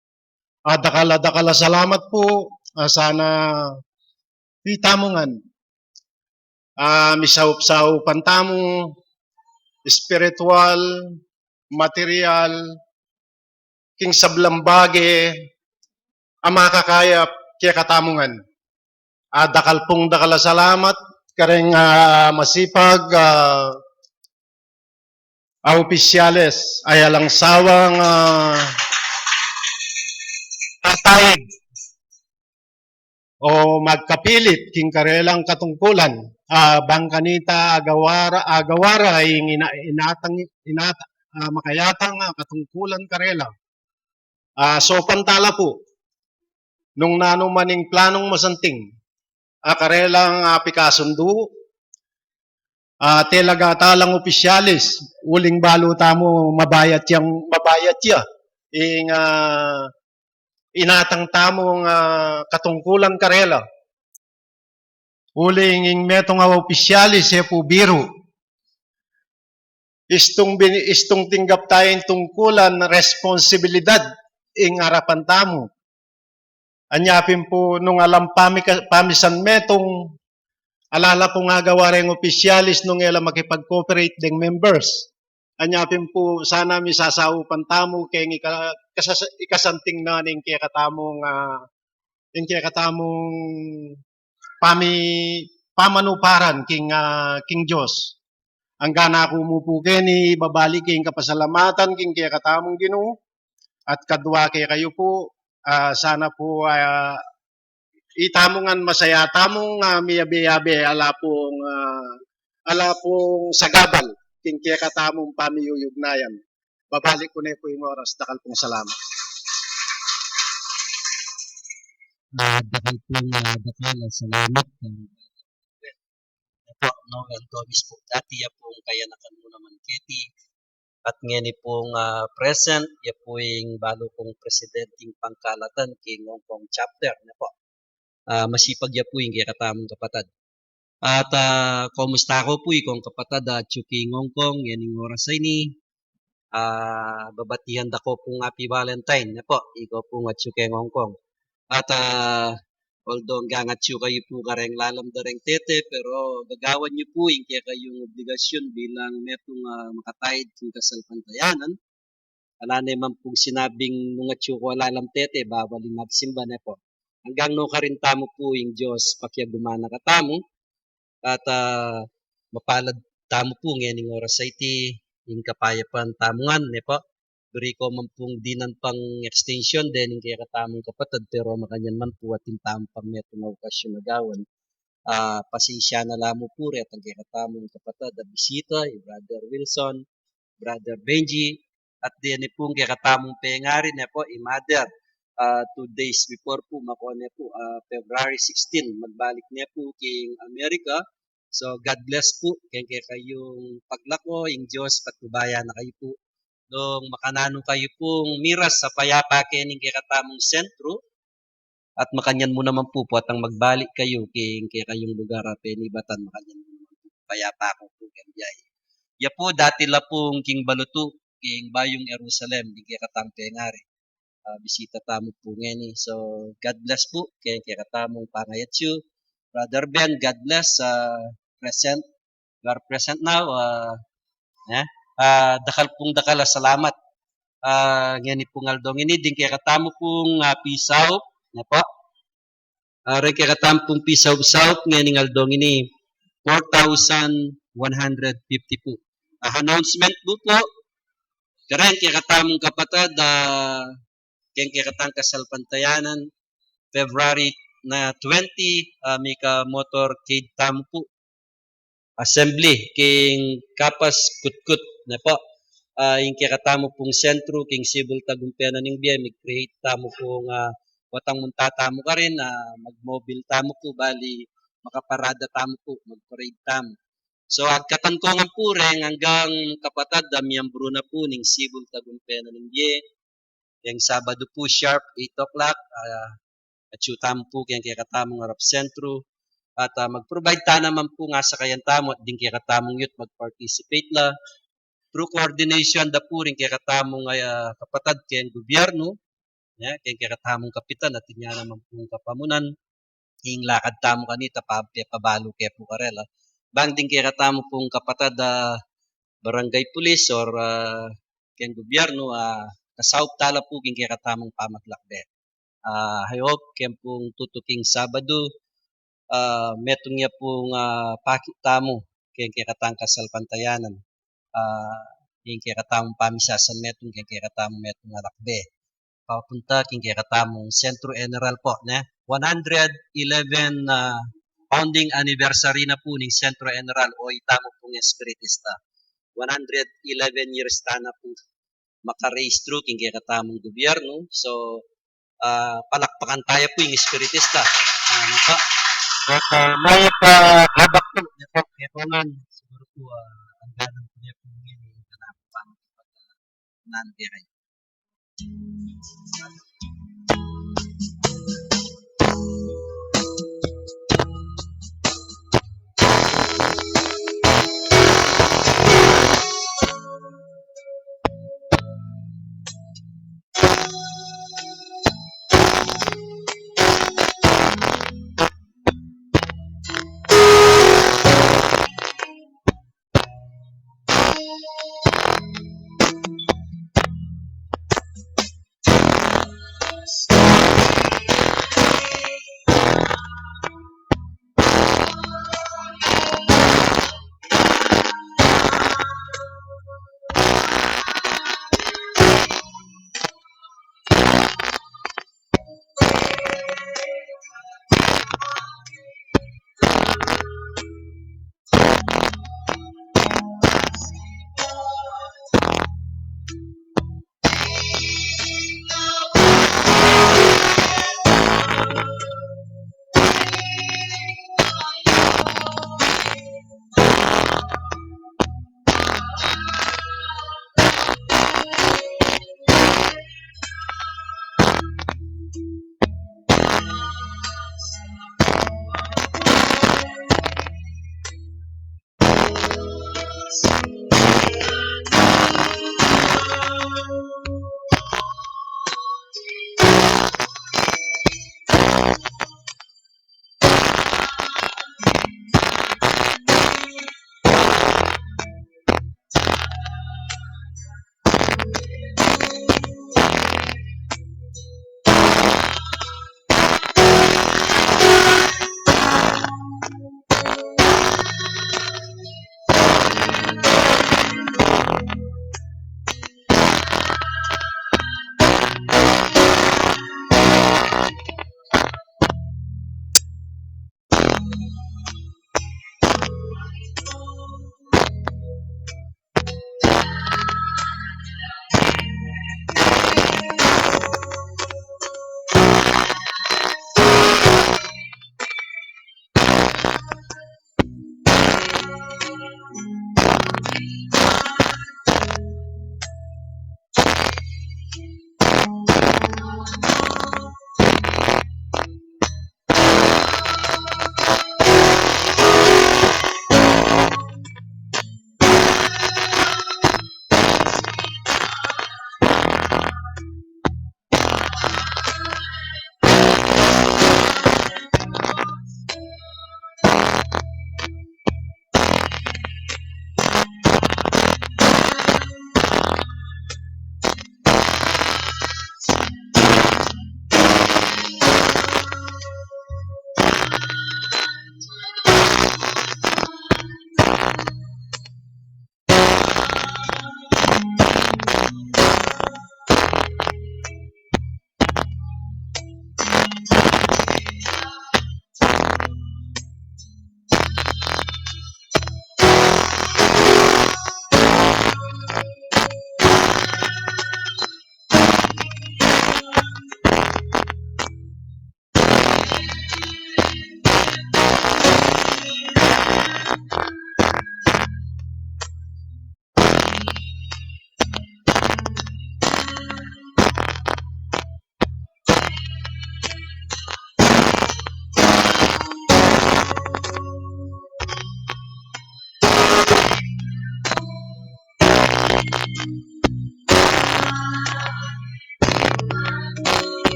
Ah, dakal a dakal a salamat pu, ah, sana itamu ngan. Ah, misaup-saupan tamu, espiritual, material, king sablang bage, a makakayap kekatamu ngan. Ah, dakal pung dakal a salamat, kareng, ah, masipag, ah, a opisyales, ay alang sawang, ah, tatayeg o magkapilit king karelang katungkulan, ah, bang kanita agawara, agawara ing ina-, inatang, inata-, ah, makayatang, ah, katungkulan karela. Ah, so pantala pu, nung nanu man ing planung masanting, ah, karelang, ah, pikasundu, ah, talaga talang opisyalis, uling balu tamu mabayat yang, mabayat ya. Ing, ah, inatang tamung, ah, katungkulan karela. Uling ing metung a opisyalis, e pu biru. Istung bin-, istung tinggap taya ing tungkulan, responsibilidad, ing arapan tamu. Anya pin pu nung alang pamika-, pamisan metung, ala la pung agawa reng opisyalis nung e la makipag-cooperate deng members. Anya pin pu sana misasaupan tamu keng ika-, kasas-, ikasanting na ning kekatamung, ah, ing kekatamung pami-, pamanuparan king, ah, king Dios. Anggang aku mu pu keni, babalik king kapasalamatan king kekatamung Ginu, at kadwa kekayu pu, ah, sana pu, ah, itamu ngan masaya tamung, ah, miyabe-yabe, ala pung, ah, ala pung sagabal king kekatamung pamiyuyugnayan. Babalik ku ne pu ing oras, dakal pung salamat. Ah, dakal pung, ah, dakal a salamat. Ito, no, Antonis pu, dati ya pung kayanakan mu naman keti. At ngeni pung, ah, present, ya pu ing balu kung presidenteng pangkalatan king Hong Kong chapter, ne pu. Ah, masipag ya pu ing kekatamung kapatad. At, ah, kumusta ko pu ikong kapatad, ah, atyu king Hong Kong, ngening oras a ini, ah, babatian da ko pung Happy Valentine, ne pu, iko pung atyu king Hong Kong. At, ah, although anggang atyu kayu pu kareng lalam da reng tete, pero gagawan yu pu ing kekayung obligasyun bilang metung, ah, makataid king kasalpantayanan. Ala ne man pung sinabing nung atyu ko lalam tete, bawal ing magsimba, ne pu. Anggang nukarin tamu pu ing Dios pakiagumana katamu, at, ah, mapalad tamu pu ngening oras a iti, ing kapayapan tamu ngan, ne pu. Buri ko man pung dinan pang extension dening kekatamung kapatad, pero makanyan man pu atin tamu pang metung a okasyun a gawan. Ah, pasensya na la mu pu retang kekatamung kapatad a bisita, i Brother Wilson, Brother Benji, at deni pung kekatamung pengari, ne pu, i Mother. Ah, two days before pu, mako ne pu, ah, February sixteen, magbalik ne pu king America. So, God bless pu keng kekayung paglako, ing Dios patnubayan na kayu pu. Nung makananu kayu pung miras a payapa kening kekatamung sentru, at makanyan mu naman pu, potang magbalik kayu king kekayung lugar a penibatan, makanyan mu naman pu. Payapa ku pu keng bie. Ya pu, dati la pung king Balutu, king Bayung Jerusalem, ding kekatamung pengari. Ah, bisita tamu pu ngeni. So, God bless pu keng kekatamung pangayatyu. Brother Ben, God bless, ah, present. You are present now. Ah, eh, ah, dakal pung dakal a salamat. Ah, ngeni pung aldong ini, ding kekatamu pung, ah, pisaup, ne pu. Ah, reng kekatamu pung pisaup-saup ngening aldong ini, four thousand one hundred fifty pu. Ah, announcement bu pu, kareng kekatamung kapatad, ah, keng kekatang kasalpantayanan, February na twenty, ah, mika motorcade tamu pu. Assembly king Kapas Kutkut, ne pu. Ah, ing kekatamu pung sentru king Cebu, Tagum, Pena ning Bie, mig-create tamu pung, ah, potang munta tamu karin, ah, mag-mobile tamu pu, bali makaparada tamu pu, mag-parade tamu. So, agkatan ko ngan pu reng anggang kapatad a miyembru na pu ning Cebu, Tagum, Pena ning Bie, ing Sabadu pu sharp eight o'clock, ah, atyu tamu pu keng kekatamung arap sentru. At, ah, mag-provide ta naman pu ning sakayan tamu at ding kekatamung youth mag-participate la. Through coordination da pu ring kekatamung, ah, kapatad keng gubyernu, ya, keng kekatamung kapitan at inya naman pung kapamunan, ing lakad tamu kanita pa, pepabalu ke pu karela. Bang ding kekatamu pung kapatad, ah, barangay police or, ah, keng gubyernu, ah, kasaup tala pu king kekatamung pamaglakbe. Ah, I hope keng pung tutuking Sabadu, ah, metung ya pung, ah, pakit tamu keng kekatang kasalpantayanan. Ah, ing kekatamung pamisasan metung keng kekatamung metung a lakbe papunta king kekatamung Centro General pu, ne? One hundred eleven, ah, founding anniversary na pu ning Centro General o itamu pung Espiritista. One hundred eleven years ta na pu makarehistro king kekatamung gubyernu. So, ah, palakpakan taya pu ing Espiritista. Ano pa? At, ah, maya pa abak pu, ne pu, ne pu man, siguru pu, ah, angganan pu ne pu ngeni, kanapa pu, ah, nandiri.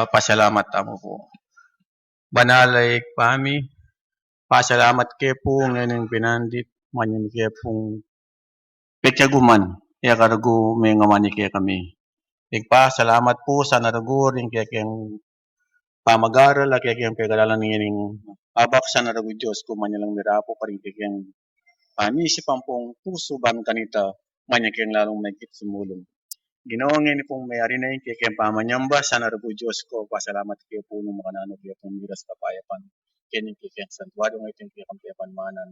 Pasalamat tamu pu. Banal a Ibpa mi, pasalamat ke pu ngening pinandit, manyan ke pung pekaguman, e karagu mengamani kekami. Ibpa, salamat pu sana ragu ring kekeng pamagaral, a kekeng pegadalan ngening abak sana ragu Dios ku, manyalang mirapu karing kekeng panisipan pung pusu ban kanita, manyalang lalung maigit sumulung. Ginu, ngeni pung meyari na ing kekeng pamanyamba sana ragu Dios ku, pasalamat ke pu nung makananu ke pung miras kapayapan keni kekeng santuario, ngeni kekeng kapayapan manan.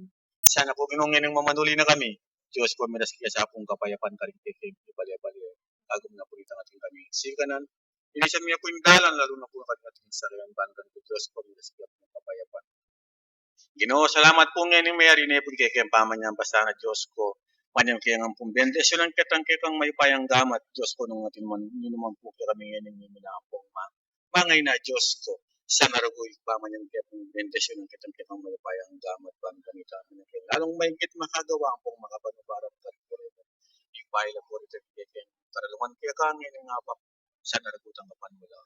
Sana pu Ginu ngening mamanuli na kami, Dios ku, miras ke sa pung kapayapan karing kekeng ibale-bale, kagum na pu nita ngan kami sikanan, ini sa mi pu ing dalan, lalu na pu karing ating sarian ban kami, Dios ku, miras ke pung kapayapan. Ginu, salamat pu ngening meyari ne pu ing kekeng pamanyamba sana Dios ku, manyalang kekeng pung bendisyunan ketang kekeng mayupayang gamat, Dios ku, nung atin man, ninuman pu kekami ngening miminang pung ma mangayna Dios ku, sana ragu Ibpa, manyalang kekeng bendisyunan ketang kekeng mayupayang gamat ban kanita, manyalang kekeng lalung maigit makagawa pung makapanubaran karing purimu. Ibpa, ila pu riti kekeng karalungan kekang ngening abak, sana ragu tanggapan mu la.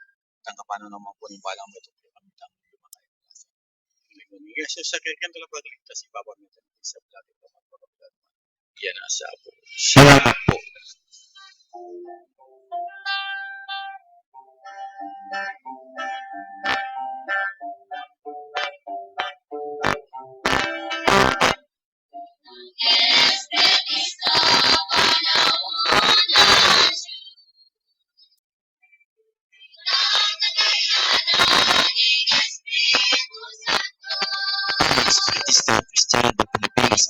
Tanggapan mu naman pu ning balang metung kekami, tanggapan mu la. Ing Jesus a kekeng talapagligtas, ibaba mu ing sablang atin pamagpakablan. Yan ang sabi. Salamat pu. Espiritista Kristiyan de Pilipinas.